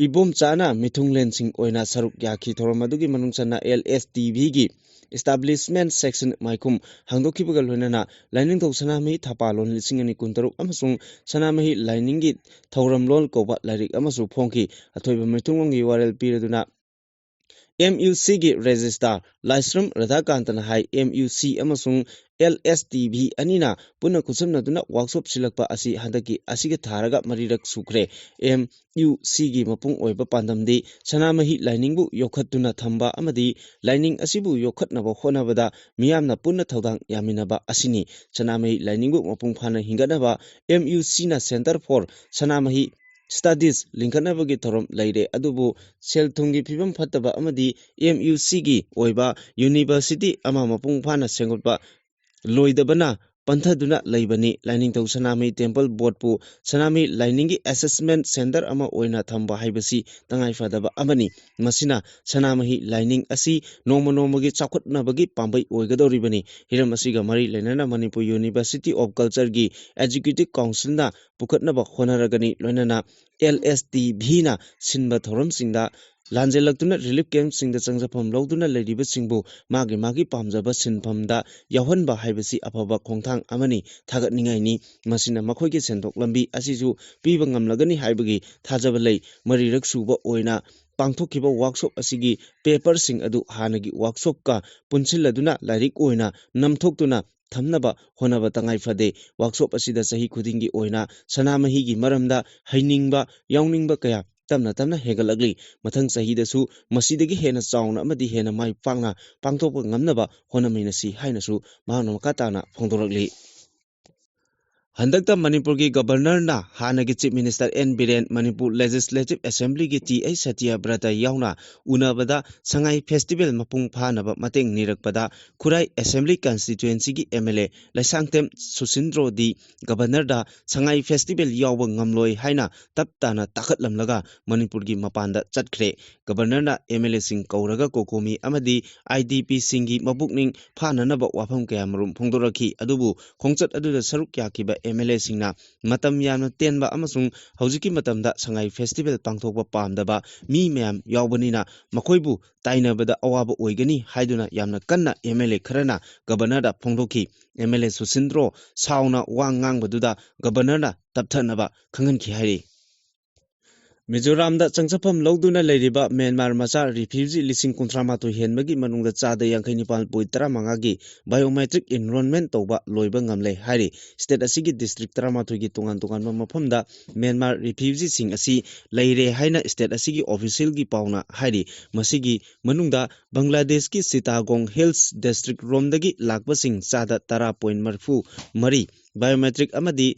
ꯏꯕꯣꯝꯆꯥꯅ ꯃꯤꯊꯨꯡꯂꯦꯟꯁꯤꯡ ꯑꯣꯏꯅ ꯁꯔꯨꯛ ꯌꯥꯈꯤ꯫ ꯊꯧꯔꯝ ꯑꯗꯨꯒꯤ ꯃꯅꯨꯡ ꯆꯟꯅ ꯑꯦꯜ ꯑꯦꯁ ꯇꯤ ꯚꯤꯒꯤ establishment section ꯃꯥꯏꯈꯨꯝ ꯍꯥꯡꯗꯣꯛꯈꯤꯕꯒ ꯂꯣꯏꯅꯅ ꯂꯥꯏꯅꯤꯡꯊꯧ ꯁꯅꯥꯃꯍꯤ ꯊꯄꯥꯂꯣꯟ ꯂꯤꯁꯤꯡ ꯑꯅꯤ ꯀꯨꯟꯇꯔꯨꯛ ꯑꯃꯁꯨꯡ ꯁꯅꯥꯃꯍꯤ ꯂꯥꯏꯅꯤꯡꯒꯤ ꯊꯧꯔꯝꯂꯣꯟ ꯀꯧꯕ ꯂꯥꯏꯔꯤꯛ ꯑꯃꯁꯨ ꯐꯣꯡꯈꯤ꯫ ꯑꯊꯣꯏꯕ ꯃꯤꯊꯨꯡꯂꯣꯟꯒꯤ ꯋꯥꯔꯦꯜ ꯄꯤꯔꯗꯨꯅ ꯑꯦꯝ ꯌꯨ ꯁꯤꯒꯤ registrar ꯂꯥꯏꯁ꯭ꯔꯝ ꯔꯥꯙꯥꯀꯥꯟꯇꯅ ꯍꯥꯏ, ꯑꯦꯝ ꯌꯨ ꯁꯤ ꯑꯃꯁꯨꯡ ꯑꯦꯜ ꯑꯦꯁ ꯇꯤ ꯚꯤ ꯑꯅꯤꯅ ꯄꯨꯟꯅ ꯈꯨꯠꯁꯝꯅꯗꯨꯅ workshop ꯁꯤꯜꯂꯛꯄ ꯑꯁꯤ ꯍꯟꯗꯛꯀꯤ ꯑꯁꯤꯒ ꯊꯥꯔꯒ ꯃꯔꯤꯔꯛ ꯁꯨꯈ꯭ꯔꯦ꯫ ꯑꯦꯝ ꯌꯨ ꯁꯤꯒꯤ ꯃꯄꯨꯡ ꯑꯣꯏꯕ ꯄꯥꯟꯗꯝꯗꯤ ꯁꯅꯥꯃꯍꯤ ꯂꯥꯏꯅꯤꯡꯕꯨ ꯌꯣꯛꯈꯠꯇꯨꯅ ꯊꯝꯕ ꯑꯃꯗꯤ ꯂꯥꯏꯅꯤꯡ ꯑꯁꯤꯕꯨ ꯌꯣꯛꯈꯠꯅꯕ ꯍꯣꯠꯅꯕꯗ ꯃꯤꯌꯥꯝꯅ ꯄꯨꯟꯅ ꯊꯧꯗꯥꯡ ꯌꯥꯃꯤꯟꯅꯕ ꯑꯁꯤꯅꯤ꯫ ꯁꯅꯥꯃꯍꯤ ꯂꯥꯏꯅꯤꯡꯕꯨ ꯃꯄꯨꯡ ꯐꯥꯅ ꯍꯤꯡꯒꯠꯅꯕ ꯑꯦꯝ ꯌꯨ ꯁꯤꯅ Centre for ꯁꯅꯥꯃꯍꯤ Studies ꯂꯤꯡꯈꯠꯅꯕꯒꯤ ꯊꯧꯔꯝ ꯂꯩꯔꯦ, ꯑꯗꯨꯕꯨ ꯁꯦꯜ ꯊꯨꯝꯒꯤ ꯐꯤꯕꯝ ꯐꯠꯇꯕ ꯑꯃꯗꯤ ꯑꯦꯝ ꯌꯨ ꯁꯤꯒꯤ ꯑꯣꯏꯕ university ꯑꯃ ꯃꯄꯨꯡ ꯐꯥꯅ ꯁꯦꯝꯒꯠꯄ ꯂꯣꯏꯗꯕꯅ ꯄꯟꯊꯗꯨꯅ ꯂꯩꯕꯅꯤ꯫ ꯂꯥꯏꯅꯤꯡꯊꯧ ꯁꯅꯥꯃꯍꯤ ꯇꯦꯝꯄꯜ ꯕꯣꯔꯗꯄꯨ ꯁꯅꯥꯃꯍꯤ ꯂꯥꯏꯅꯤꯡꯒꯤ ꯑꯦꯁꯦꯁꯃꯦꯟ ꯁꯦꯟꯇꯔ ꯑꯃ ꯑꯣꯏꯅ ꯊꯝꯕ ꯍꯥꯏꯕꯁꯤ ꯇꯉꯥꯏꯐꯗꯕ ꯑꯃꯅꯤ꯫ ꯃꯁꯤꯅ ꯁꯅꯥꯃꯍꯤ ꯂꯥꯏꯅꯤꯡ ꯑꯁꯤ ꯅꯣꯡꯃ ꯅꯣꯡꯃꯒꯤ ꯆꯥꯎꯈꯠꯅꯕꯒꯤ ꯄꯥꯝꯕꯩ ꯑꯣꯏꯒꯗꯧꯔꯤꯕꯅꯤ꯫ ꯍꯤꯔꯝ ꯑꯁꯤꯒ ꯃꯔꯤ ꯂꯩꯅꯅ ꯃꯅꯤꯄꯨꯔ ꯌꯨꯅꯤꯚꯔꯁꯤꯇꯤ ꯑꯣꯐ ꯀꯜꯆꯔꯒꯤ ꯑꯦꯛꯖꯤꯀ꯭ꯌꯨꯇꯤꯚ ꯀꯥꯎꯟꯁꯤꯜꯅ ꯄꯨꯈꯠꯅꯕ ꯍꯣꯠꯅꯔꯒꯅꯤ꯫ ꯂꯣꯏꯅꯅ ꯑꯦꯜ ꯑꯦꯁ ꯇꯤ ꯚꯤꯅ ꯁꯤꯟꯕ ꯊꯧꯔꯝꯁꯤꯡꯗ ꯂꯥꯟꯖꯦꯜꯂꯛꯇꯨꯅ ꯔꯤꯂꯤꯐ ꯀꯦꯝꯞꯁꯤꯡꯗ ꯆꯪꯖꯐꯝ ꯂꯧꯗꯨꯅ ꯂꯩꯔꯤꯕꯁꯤꯡꯕꯨ ꯃꯥꯒꯤ ꯃꯥꯒꯤ ꯄꯥꯝꯖꯕ ꯁꯤꯟꯐꯝꯗ ꯌꯥꯎꯍꯟꯕ ꯍꯥꯏꯕꯁꯤ ꯑꯐꯕ ꯈꯣꯡꯊꯥꯡ ꯑꯃꯅꯤ, ꯊꯥꯒꯠꯅꯤꯡꯉꯥꯏꯅꯤ꯫ ꯃꯁꯤꯅ ꯃꯈꯣꯏꯒꯤ ꯁꯦꯟꯊꯣꯛ ꯂꯝꯕꯤ ꯑꯁꯤꯁꯨ ꯄꯤꯕ ꯉꯝꯂꯒꯅꯤ ꯍꯥꯏꯕꯒꯤ ꯊꯥꯖꯕ ꯂꯩ꯫ ꯃꯔꯤꯔꯛ ꯁꯨꯕ ꯑꯣꯏꯅ ꯄꯥꯡꯊꯣꯛꯈꯤꯕ ꯋꯥꯔꯛꯁꯣꯞ ꯑꯁꯤꯒꯤ ꯄꯦꯄꯔꯁꯤꯡ ꯑꯗꯨ ꯍꯥꯟꯅꯒꯤ ꯋꯥꯔꯛꯁꯣꯞꯀ ꯄꯨꯟꯁꯤꯜꯂꯗꯨꯅ ꯂꯥꯏꯔꯤꯛ ꯑꯣꯏꯅ ꯅꯝꯊꯣꯛꯇꯨꯅ ꯊꯝꯅꯕ ꯍꯣꯠꯅꯕ ꯇꯉꯥꯏ ꯐꯗꯦ꯫ ꯋꯥꯔꯛꯁꯣꯞ ꯑꯁꯤꯗ ꯆꯍꯤ ꯈꯨꯗꯤꯡꯒꯤ ꯑꯣꯏꯅ ꯁꯅꯥꯃꯍꯤꯒꯤ ꯃꯔꯝꯗ ꯍꯩꯅꯤꯡꯕ, ꯌꯥꯎꯅꯤꯡꯕ ꯀꯌꯥ ꯇꯞꯅ ꯇꯞꯅ ꯍꯦꯟꯒꯠꯂꯛꯂꯤ꯫ ꯃꯊꯪ ꯆꯍꯤꯗꯁꯨ ꯃꯁꯤꯗꯒꯤ ꯍꯦꯟꯅ ꯆꯥꯎꯅ ꯑꯃꯗꯤ ꯍꯦꯟꯅ ꯃꯥꯏ ꯄꯥꯛꯅ ꯄꯥꯡꯊꯣꯛꯄ ꯉꯝꯅꯕ ꯍꯣꯠꯅꯃꯤꯟꯅꯁꯤ ꯍꯥꯏꯅꯁꯨ ꯃꯍꯥꯛꯅ ꯃꯈꯥ ꯇꯥꯅ ꯐꯣꯡꯗꯣꯔꯛꯂꯤ꯫ ꯍꯟꯗꯛꯇ ꯃꯅꯤꯄꯨꯔꯒꯤ ꯒꯕꯔꯅꯔꯅ ꯍꯥꯟꯅꯒꯤ chief minister N Biren, Manipur legislative ꯑꯦꯁꯦꯝꯕ꯭ꯂꯤꯒꯤ ꯇꯤ ꯑꯩꯆ ꯁꯇ꯭ꯌꯕ꯭ꯔꯇ ꯌꯥꯎꯅ ꯎꯅꯕꯗ ꯁꯉꯥꯏ ꯐꯦꯁꯇꯤꯚꯦꯜ ꯃꯄꯨꯡ ꯐꯥꯅꯕ ꯃꯇꯦꯡ ꯅꯤꯔꯛꯄꯗ ꯈꯨꯔꯥꯏ ꯑꯦꯁꯦꯝꯕ꯭ꯂꯤ ꯀꯟꯁꯇꯤꯇ꯭ꯋꯦꯟꯁꯤꯒꯤ M L A Leishangthem Susindro ꯒꯕꯔꯅꯔꯗ ꯁꯉꯥꯏ ꯐꯦꯁꯇꯤꯚꯦꯜ ꯌꯥꯎꯕ ꯉꯝꯂꯣꯏ ꯍꯥꯏꯅ ꯇꯞ ꯇꯥꯅ ꯇꯥꯈꯠꯂꯝꯂꯒ ꯃꯅꯤꯄꯨꯔꯒꯤ ꯃꯄꯥꯟꯗ ꯆꯠꯈ꯭ꯔꯦ꯫ ꯒꯕꯔꯅꯔꯅ ꯑꯦꯝ ꯑꯦꯜ ꯑꯦꯁꯤꯡ ꯀꯧꯔꯒ ꯀꯣꯀꯣꯃꯤ ꯑꯃꯗꯤ ꯑꯥꯏ ꯗꯤ ꯄꯤꯁꯤꯡꯒꯤ ꯃꯄꯨꯛꯅꯤꯡ ꯐꯥꯅꯅꯕ ꯋꯥꯐꯝ ꯀꯌꯥꯃꯔꯨꯝ ꯐꯣꯡꯗꯣꯔꯛꯈꯤ꯫ ꯑꯗꯨꯕꯨ ꯈꯣꯡꯆꯠ ꯑꯗꯨꯗ ꯁꯔꯨꯛ ꯌꯥꯈꯤꯕ ꯑꯦꯝ ꯑꯦꯜ ꯑꯦꯁꯤꯡꯅ ꯃꯇꯝ ꯌꯥꯝꯅ ꯇꯦꯟꯕ ꯑꯃꯁꯨꯡ ꯍꯧꯖꯤꯛꯀꯤ ꯃꯇꯝꯗ ꯁꯉꯥꯏ ꯐꯦꯁꯇꯤꯚꯦꯜ ꯄꯥꯡꯊꯣꯛꯄ ꯄꯥꯝꯗꯕ ꯃꯤ ꯃꯌꯥꯝ ꯌꯥꯎꯕꯅꯤꯅ ꯃꯈꯣꯏꯕꯨ ꯇꯥꯏꯅꯕꯗ ꯑꯋꯥꯕ ꯑꯣꯏꯒꯅꯤ ꯍꯥꯏꯗꯨꯅ ꯌꯥꯝꯅ ꯀꯟꯅ ꯑꯦꯝ ꯑꯦꯜ ꯑꯦ ꯈꯔꯅ ꯒꯕꯔꯅꯔꯗ ꯐꯣꯡꯗꯣꯛꯈꯤ꯫ ꯑꯦꯝ ꯑꯦꯜ ꯑꯦ ꯁꯨꯁꯤꯟꯗ꯭ꯔꯣ ꯁꯥꯎꯅ ꯋꯥ ꯉꯥꯡꯕꯗꯨꯗ ꯒꯕꯔꯅꯔꯅ ꯇꯞꯊꯅꯕ ꯈꯪꯍꯟꯈꯤ ꯍꯥꯏꯔꯤ꯫ ꯃꯤꯖꯣꯔꯥꯝꯗ ꯆꯪꯖꯐꯝ ꯂꯧꯗꯨꯅ ꯂꯩꯔꯤꯕ ꯃ꯭ꯌꯥꯟꯃꯥꯔ ꯃꯆꯥ ꯔꯤꯐ꯭ꯌꯨꯖꯤ ꯂꯤꯁꯤꯡ ꯀꯨꯟꯊ꯭ꯔꯥ ꯃꯥꯊꯣꯏ ꯍꯦꯟꯕꯒꯤ ꯃꯅꯨꯡꯗ ꯆꯥꯗ ꯌꯥꯡꯈꯩ ꯅꯤꯄꯥꯜ ꯄꯣꯏꯟ ꯇꯔꯥ ꯃꯉꯥꯒꯤ ꯕꯥꯏꯑꯣꯃꯦꯇ꯭ꯔꯤꯛ ꯏꯟꯔꯣꯜꯃꯦꯟ ꯇꯧꯕ ꯂꯣꯏꯕ ꯉꯝꯂꯦ ꯍꯥꯏꯔꯤ꯫ ꯁ꯭ꯇꯦꯠ ꯑꯁꯤꯒꯤ ꯗꯤꯁꯇ꯭ꯔꯤꯛ ꯇꯔꯥꯃꯥꯊꯣꯏꯒꯤ ꯇꯣꯉꯥꯟ ꯇꯣꯉꯥꯟꯕ ꯃꯐꯝꯗ ꯃ꯭ꯌꯥꯟꯃꯥꯔ ꯔꯤꯐ꯭ꯌꯨꯖꯤꯁꯤꯡ ꯑꯁꯤ ꯂꯩꯔꯦ ꯍꯥꯏꯅ ꯁ꯭ꯇꯦꯠ ꯑꯁꯤꯒꯤ ꯑꯣꯐꯤꯁꯤꯌꯦꯜꯒꯤ ꯄꯥꯎꯅ ꯍꯥꯏꯔꯤ꯫ ꯃꯁꯤꯒꯤ ꯃꯅꯨꯡꯗ ꯕꯪꯒ꯭ꯂꯥꯗꯦꯁꯀꯤ ꯆꯤꯇꯥꯒꯣꯡ ꯍꯤꯜꯁ ꯗꯤꯁꯇ꯭ꯔꯤꯛ ꯔꯣꯝꯗꯒꯤ ꯂꯥꯛꯄꯁꯤꯡ ꯆꯥꯗ ꯇꯔꯥ ꯄꯣꯏꯟ ꯃꯔꯤꯐꯨ ꯃꯔꯤ ꯕꯥꯏꯑꯣꯃꯦꯇ꯭ꯔꯤꯛ ꯑꯃꯗꯤ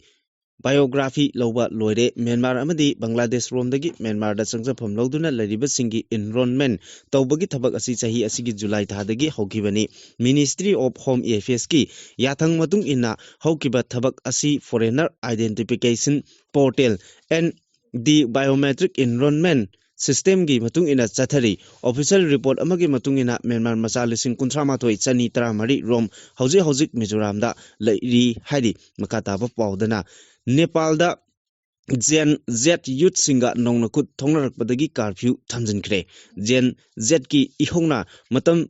biography ꯂꯧꯕ ꯂꯣꯏꯔꯦ꯫ ꯃ꯭ꯌꯥꯟꯃꯥꯔ ꯑꯃꯗꯤ ꯕꯪꯒ꯭ꯂꯥꯗꯦꯁ ꯔꯣꯝꯗꯒꯤ ꯃ꯭ꯌꯥꯟꯃꯥꯔꯗ ꯆꯪꯖꯐꯝ ꯂꯧꯗꯨꯅ ꯂꯩꯔꯤꯕꯁꯤꯡꯒꯤ enrollment ꯇꯧꯕꯒꯤ ꯊꯕꯛ ꯑꯁꯤ ꯆꯍꯤ ꯑꯁꯤꯒꯤ ꯖꯨꯂꯥꯏ ꯊꯥꯗꯒꯤ ꯍꯧꯈꯤꯕꯅꯤ꯫ Ministry of Home Affairsꯀꯤ ꯌꯥꯊꯪ ꯃꯇꯨꯡ ꯏꯟꯅ ꯍꯧꯈꯤꯕ ꯊꯕꯛ ꯑꯁꯤ Foreigner Identification Portal and the Biometric Enrollment Systemꯒꯤ ꯃꯇꯨꯡ ꯏꯟꯅ ꯆꯠꯊꯔꯤ꯫ Official report ꯑꯃꯒꯤ ꯃꯇꯨꯡ ꯏꯟꯅ ꯃ꯭ꯌꯥꯟꯃꯥꯔ ꯃꯆꯥ ꯂꯤꯁꯤꯡ ꯀꯨꯟꯊ꯭ꯔꯥ ꯃꯥꯊꯣꯏ ꯆꯅꯤ ꯇꯔꯥ ꯃꯔꯤ ꯔꯣꯝ ꯍꯧꯖꯤꯛ ꯍꯧꯖꯤꯛ ꯃꯤꯖꯣꯔꯥꯝꯗ ꯂꯩꯔꯤ ꯍꯥꯏꯔꯤ꯫ ꯃꯈꯥ ꯇꯥꯕ ꯄꯥꯎꯗꯅ ꯅꯦꯄꯥꯜꯗ Gen Z youthꯁꯤꯡꯒ ꯅꯧꯅ ꯈꯨꯠ ꯊꯣꯛꯅꯔꯛꯄꯗꯒꯤ curfew ꯊꯝꯖꯤꯟꯈ꯭ꯔꯦ꯫ Gen Zꯀꯤ ꯏꯍꯧꯅ ꯃꯇꯝ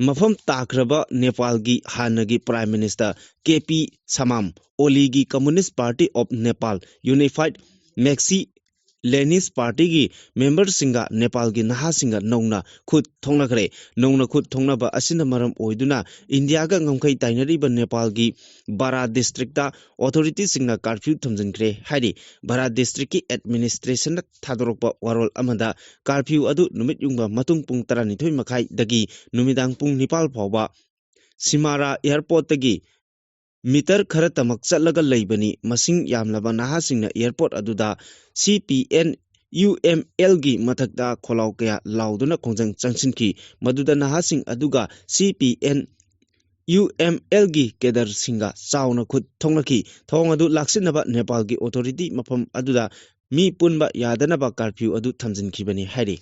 ꯃꯐꯝ ꯇꯥꯈ꯭ꯔꯕ ꯅꯦꯄꯥꯜꯒꯤ ꯍꯥꯟꯅꯒꯤ Prime Minister K P Samam Oliꯒꯤ Communist Party of Nepal Unified Marxist Leninist Partyꯒꯤ memberꯁꯤꯡꯒ ꯅꯦꯄꯥꯜꯒꯤ ꯅꯍꯥꯁꯤꯡꯒ ꯅꯧꯅ ꯈꯨꯠ ꯊꯣꯛꯅꯈ꯭ꯔꯦ꯫ ꯅꯧꯅ ꯈꯨꯠ ꯊꯣꯛꯅꯕ ꯑꯁꯤꯅ ꯃꯔꯝ ꯑꯣꯏꯗꯨꯅ ꯏꯟꯗꯤꯌꯥꯒ ꯉꯝꯈꯩ ꯇꯥꯏꯅꯔꯤꯕ ꯅꯦꯄꯥꯜꯒꯤ ꯕꯥꯔꯥ districtꯇ authorityꯁꯤꯡꯅ curfew ꯊꯝꯖꯤꯟꯈ꯭ꯔꯦ ꯍꯥꯏꯔꯤ꯫ ꯕꯥꯔꯥ districtꯀꯤ administrationꯅ ꯊꯥꯗꯣꯔꯛꯄ ꯋꯥꯔꯣꯜ ꯑꯃꯗ curfew ꯑꯗꯨ ꯅꯨꯃꯤꯠ ꯌꯨꯡꯕ ꯃꯇꯨꯡ ꯄꯨꯡ ꯇꯔꯥꯅꯤꯊꯣꯏ ꯃꯈꯥꯏꯗꯒꯤ ꯅꯨꯃꯤꯗꯥꯡ ꯄꯨꯡ ꯅꯤꯄꯥꯜ ꯐꯥꯎꯕ ꯁꯤꯃꯥꯔꯥ airportꯇꯒꯤ meter ꯈꯔꯇꯃꯛ ꯆꯠꯂꯒ ꯂꯩꯕꯅꯤ꯫ ꯃꯁꯤꯡ ꯌꯥꯝꯂꯕ ꯅꯍꯥꯁꯤꯡꯅ airport ꯑꯗꯨꯗ C P N U M Lꯒꯤ ꯃꯊꯛꯇ ꯈꯣꯜꯂꯥꯎ ꯀꯌꯥ ꯂꯥꯎꯗꯨꯅ ꯈꯣꯡꯖꯪ ꯆꯪꯁꯤꯟꯈꯤ꯫ ꯃꯗꯨꯗ ꯅꯍꯥꯁꯤꯡ ꯑꯗꯨꯒ C P N U M Lꯒꯤ cadreꯁꯤꯡꯒ ꯆꯥꯎꯅ ꯈꯨꯠ ꯊꯣꯛꯅꯈꯤ꯫ ꯊꯧꯑꯣꯡ ꯑꯗꯨ ꯂꯥꯛꯁꯤꯟꯅꯕ ꯅꯦꯄꯥꯜꯒꯤ authority ꯃꯐꯝ ꯑꯗꯨꯗ ꯃꯤ ꯄꯨꯟꯕ ꯌꯥꯗꯅꯕ curfew ꯑꯗꯨ ꯊꯝꯖꯤꯟꯈꯤꯕꯅꯤ ꯍꯥꯏꯔꯤ꯫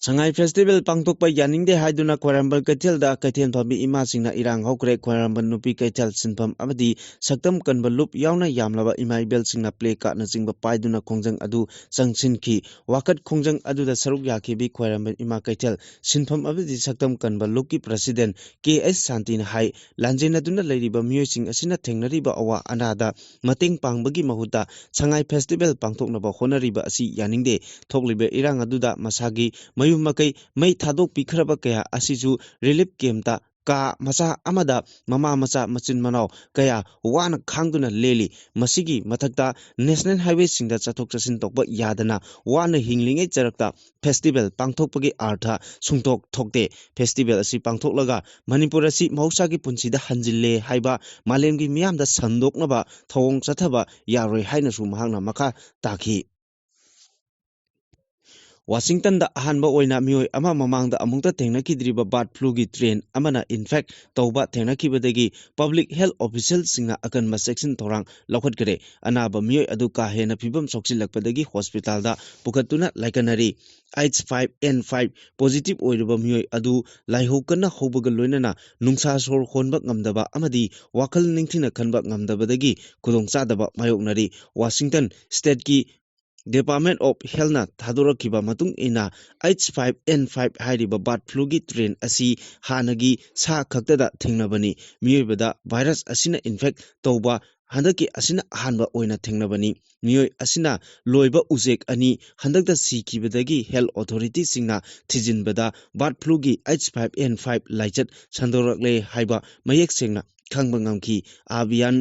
ꯁꯉꯥꯏ festival ꯄꯥꯡꯊꯣꯛꯄ ꯌꯥꯅꯤꯡꯗꯦ ꯍꯥꯏꯗꯨꯅ ꯈ꯭ꯋꯥꯏꯔꯝꯕꯟ ꯀꯩꯊꯦꯜꯗ ꯀꯩꯊꯦꯜ ꯐꯝꯕꯤ ꯏꯃꯥꯁꯤꯡꯅ ꯏꯔꯥꯡ ꯍꯧꯈ꯭ꯔꯦ꯫ ꯈ꯭ꯋꯥꯏꯔꯝꯕꯟ ꯅꯨꯄꯤ ꯀꯩꯊꯦꯜ ꯁꯤꯟꯐꯝ ꯑꯃꯗꯤ ꯁꯛꯇꯝ ꯀꯟꯕ ꯂꯨꯞ ꯌꯥꯎꯅ ꯌꯥꯝꯂꯕ ꯏꯃꯥ ꯏꯕꯦꯜꯁꯤꯡꯅ placardꯅꯆꯤꯡꯕ ꯄꯥꯏꯗꯨꯅ ꯈꯣꯡꯖꯪ ꯑꯗꯨ ꯆꯪꯁꯤꯟꯈꯤ꯫ ꯋꯥꯀꯠ ꯈꯣꯡꯖꯪ ꯑꯗꯨꯗ ꯁꯔꯨꯛ ꯌꯥꯈꯤꯕꯤ ꯈ꯭ꯋꯥꯏꯔꯝꯕꯟ ꯏꯃꯥ ꯀꯩꯊꯦꯜ ꯁꯤꯟꯐꯝ ꯑꯃꯗꯤ ꯁꯛꯇꯝ ꯀꯟꯕ ꯂꯨꯞꯀꯤ president K S ꯁꯥꯟꯇꯤꯅ ꯍꯥꯏ, ꯂꯥꯟꯖꯦꯟꯅꯗꯨꯅ ꯂꯩꯔꯤꯕ ꯃꯤꯑꯣꯏꯁꯤꯡ ꯑꯁꯤꯅ ꯊꯦꯡꯅꯔꯤꯕ ꯑꯋꯥ ꯑꯅꯥꯗ ꯃꯇꯦꯡ ꯄꯥꯡꯕꯒꯤ ꯃꯍꯨꯠꯇ ꯁꯉꯥꯏ festival ꯄꯥꯡꯊꯣꯛꯅꯕ ꯍꯣꯠꯅꯔꯤꯕ ꯑꯁꯤ ꯌꯥꯅꯤꯡꯗꯦ꯫ ꯊꯣꯛꯂꯤꯕ ꯏꯔꯥꯡ ꯑꯗꯨꯗ ꯃꯁꯥꯒꯤ ꯃꯌꯨꯝ ꯃꯀꯩ ꯃꯩ ꯊꯥꯗꯣꯛꯄꯤꯈ꯭ꯔꯕ ꯀꯌꯥ ꯑꯁꯤꯁꯨ relief campꯇ ꯀꯥ ꯃꯆꯥ ꯑꯃꯗ ꯃꯃꯥ ꯃꯆꯥ ꯃꯆꯤꯟ ꯃꯅꯥꯎ ꯀꯌꯥ ꯋꯥꯅ ꯈꯥꯡꯗꯨꯅ ꯂꯦꯜꯂꯤ꯫ ꯃꯁꯤꯒꯤ ꯃꯊꯛꯇ ꯅꯦꯁꯅꯦꯜ ꯍꯥꯏꯋꯦꯁꯤꯡꯗ ꯆꯠꯊꯣꯛ ꯆꯠꯁꯤꯟ ꯇꯧꯕ ꯌꯥꯗꯅ ꯋꯥꯅ ꯍꯤꯡꯂꯤꯉꯩ ꯆꯔꯛꯇ ꯐꯦꯁꯇꯤꯚꯦꯜ ꯄꯥꯡꯊꯣꯛꯄꯒꯤ ꯑꯥꯔꯊ ꯁꯨꯡꯊꯣꯛ ꯊꯣꯛꯇꯦ꯫ ꯐꯦꯁꯇꯤꯚꯦꯜ ꯑꯁꯤ ꯄꯥꯡꯊꯣꯛꯂꯒ ꯃꯅꯤꯄꯨꯔ ꯑꯁꯤ ꯃꯍꯧꯁꯥꯒꯤ ꯄꯨꯟꯁꯤꯗ ꯍꯟꯖꯤꯜꯂꯦ ꯍꯥꯏꯕ ꯃꯥꯂꯦꯝꯒꯤ ꯃꯤꯌꯥꯝꯗ ꯁꯟꯗꯣꯛꯅꯕ ꯊꯧꯑꯣꯡ ꯆꯠꯊꯕ ꯌꯥꯔꯣꯏ ꯍꯥꯏꯅꯁꯨ ꯃꯍꯥꯛꯅ ꯃꯈꯥ ꯇꯥꯈꯤ꯫ ꯋꯥꯁꯤꯡꯇꯟꯗ ꯑꯍꯥꯟꯕ ꯑꯣꯏꯅ ꯃꯤꯑꯣꯏ ꯑꯃ ꯃꯃꯥꯡꯗ ꯑꯃꯨꯛꯇ ꯊꯦꯡꯅꯈꯤꯗ꯭ꯔꯤꯕ ꯕꯥꯔꯗ ꯐ꯭ꯂꯨꯒꯤ ꯇ꯭ꯔꯦꯟ ꯑꯃꯅ ꯏꯟꯐꯦꯛ ꯇꯧꯕ ꯊꯦꯡꯅꯈꯤꯕꯗꯒꯤ ꯄꯕ꯭ꯂꯤꯛ ꯍꯦꯜꯊ ꯑꯣꯐꯤꯁꯤꯌꯦꯜꯁꯤꯡꯅ ꯑꯀꯟꯕ ꯆꯦꯛꯁꯤꯟ ꯊꯧꯔꯥꯡ ꯂꯧꯈꯠꯈ꯭ꯔꯦ꯫ ꯑꯅꯥꯕ ꯃꯤꯑꯣꯏ ꯑꯗꯨ ꯀꯥ ꯍꯦꯟꯅ ꯐꯤꯕꯝ ꯁꯣꯛꯆꯤꯜꯂꯛꯄꯗꯒꯤ ꯍꯣꯁꯄꯤꯇꯥꯜꯗ ꯄꯨꯈꯠꯇꯨꯅ ꯂꯥꯏꯀꯠꯅꯔꯤ꯫ H five N five positive ꯑꯣꯏꯔꯕ ꯃꯤꯑꯣꯏ ꯑꯗꯨ ꯂꯥꯏꯍꯧ ꯀꯟꯅ ꯍꯧꯕꯒ ꯂꯣꯏꯅꯅ ꯅꯨꯡꯁꯥ ꯁꯣꯔ ꯍꯣꯟꯕ ꯉꯝꯗꯕ ꯑꯃꯗꯤ ꯋꯥꯈꯜ ꯅꯤꯡꯊꯤꯅ ꯈꯟꯕ ꯉꯝꯗꯕꯗꯒꯤ ꯈꯨꯗꯣꯡꯆꯥꯗꯕ ꯃꯥꯌꯣꯛꯅꯔꯤ꯫ ꯋꯥꯁꯤꯡꯇꯟ ꯁ꯭ꯇꯦꯠꯀꯤ ꯗꯤꯄꯥꯔꯠꯃꯦꯟ ꯑꯣꯐ ꯍꯦꯜꯊꯅ ꯊꯥꯗꯣꯔꯛꯈꯤꯕ ꯃꯇꯨꯡ ꯏꯟꯅ, ꯑꯩꯆ ꯐꯥꯏꯚ ꯑꯦꯟ ꯐꯥꯏꯚ ꯍꯥꯏꯔꯤꯕ ꯕꯥꯔꯗ ꯐ꯭ꯂꯨꯒꯤ ꯇ꯭ꯔꯦꯟ ꯑꯁꯤ ꯍꯥꯟꯅꯒꯤ ꯁꯥ ꯈꯛꯇꯗ ꯊꯦꯡꯅꯕꯅꯤ꯫ ꯃꯤꯑꯣꯏꯕꯗ ꯚꯥꯏꯔꯁ ꯑꯁꯤꯅ ꯏꯟꯐꯦꯛ ꯇꯧꯕ ꯍꯟꯗꯛꯀꯤ ꯑꯁꯤꯅ ꯑꯍꯥꯟꯕ ꯑꯣꯏꯅ ꯊꯦꯡꯅꯕꯅꯤ꯫ ꯃꯤꯑꯣꯏ ꯑꯁꯤꯅ ꯂꯣꯏꯕ ꯎꯆꯦꯛ ꯑꯅꯤ ꯍꯟꯗꯛꯇ ꯁꯤꯈꯤꯕꯗꯒꯤ ꯍꯦꯜꯊ ꯑꯣꯊꯣꯔꯤꯇꯤꯁꯤꯡꯅ ꯊꯤꯖꯤꯟꯕꯗ ꯕꯥꯔꯗ ꯐ꯭ꯂꯨꯒꯤ ꯑꯩꯆ ꯐꯥꯏꯚ ꯑꯦꯟ ꯐꯥꯏꯚ ꯂꯥꯏꯆꯠ ꯁꯟꯗꯣꯔꯛꯂꯦ ꯍꯥꯏꯕ ꯃꯌꯦꯛ ꯁꯦꯡꯅ ꯈꯪꯕ ꯉꯝꯈꯤ꯫ ꯑꯦꯚꯤꯌꯥꯟ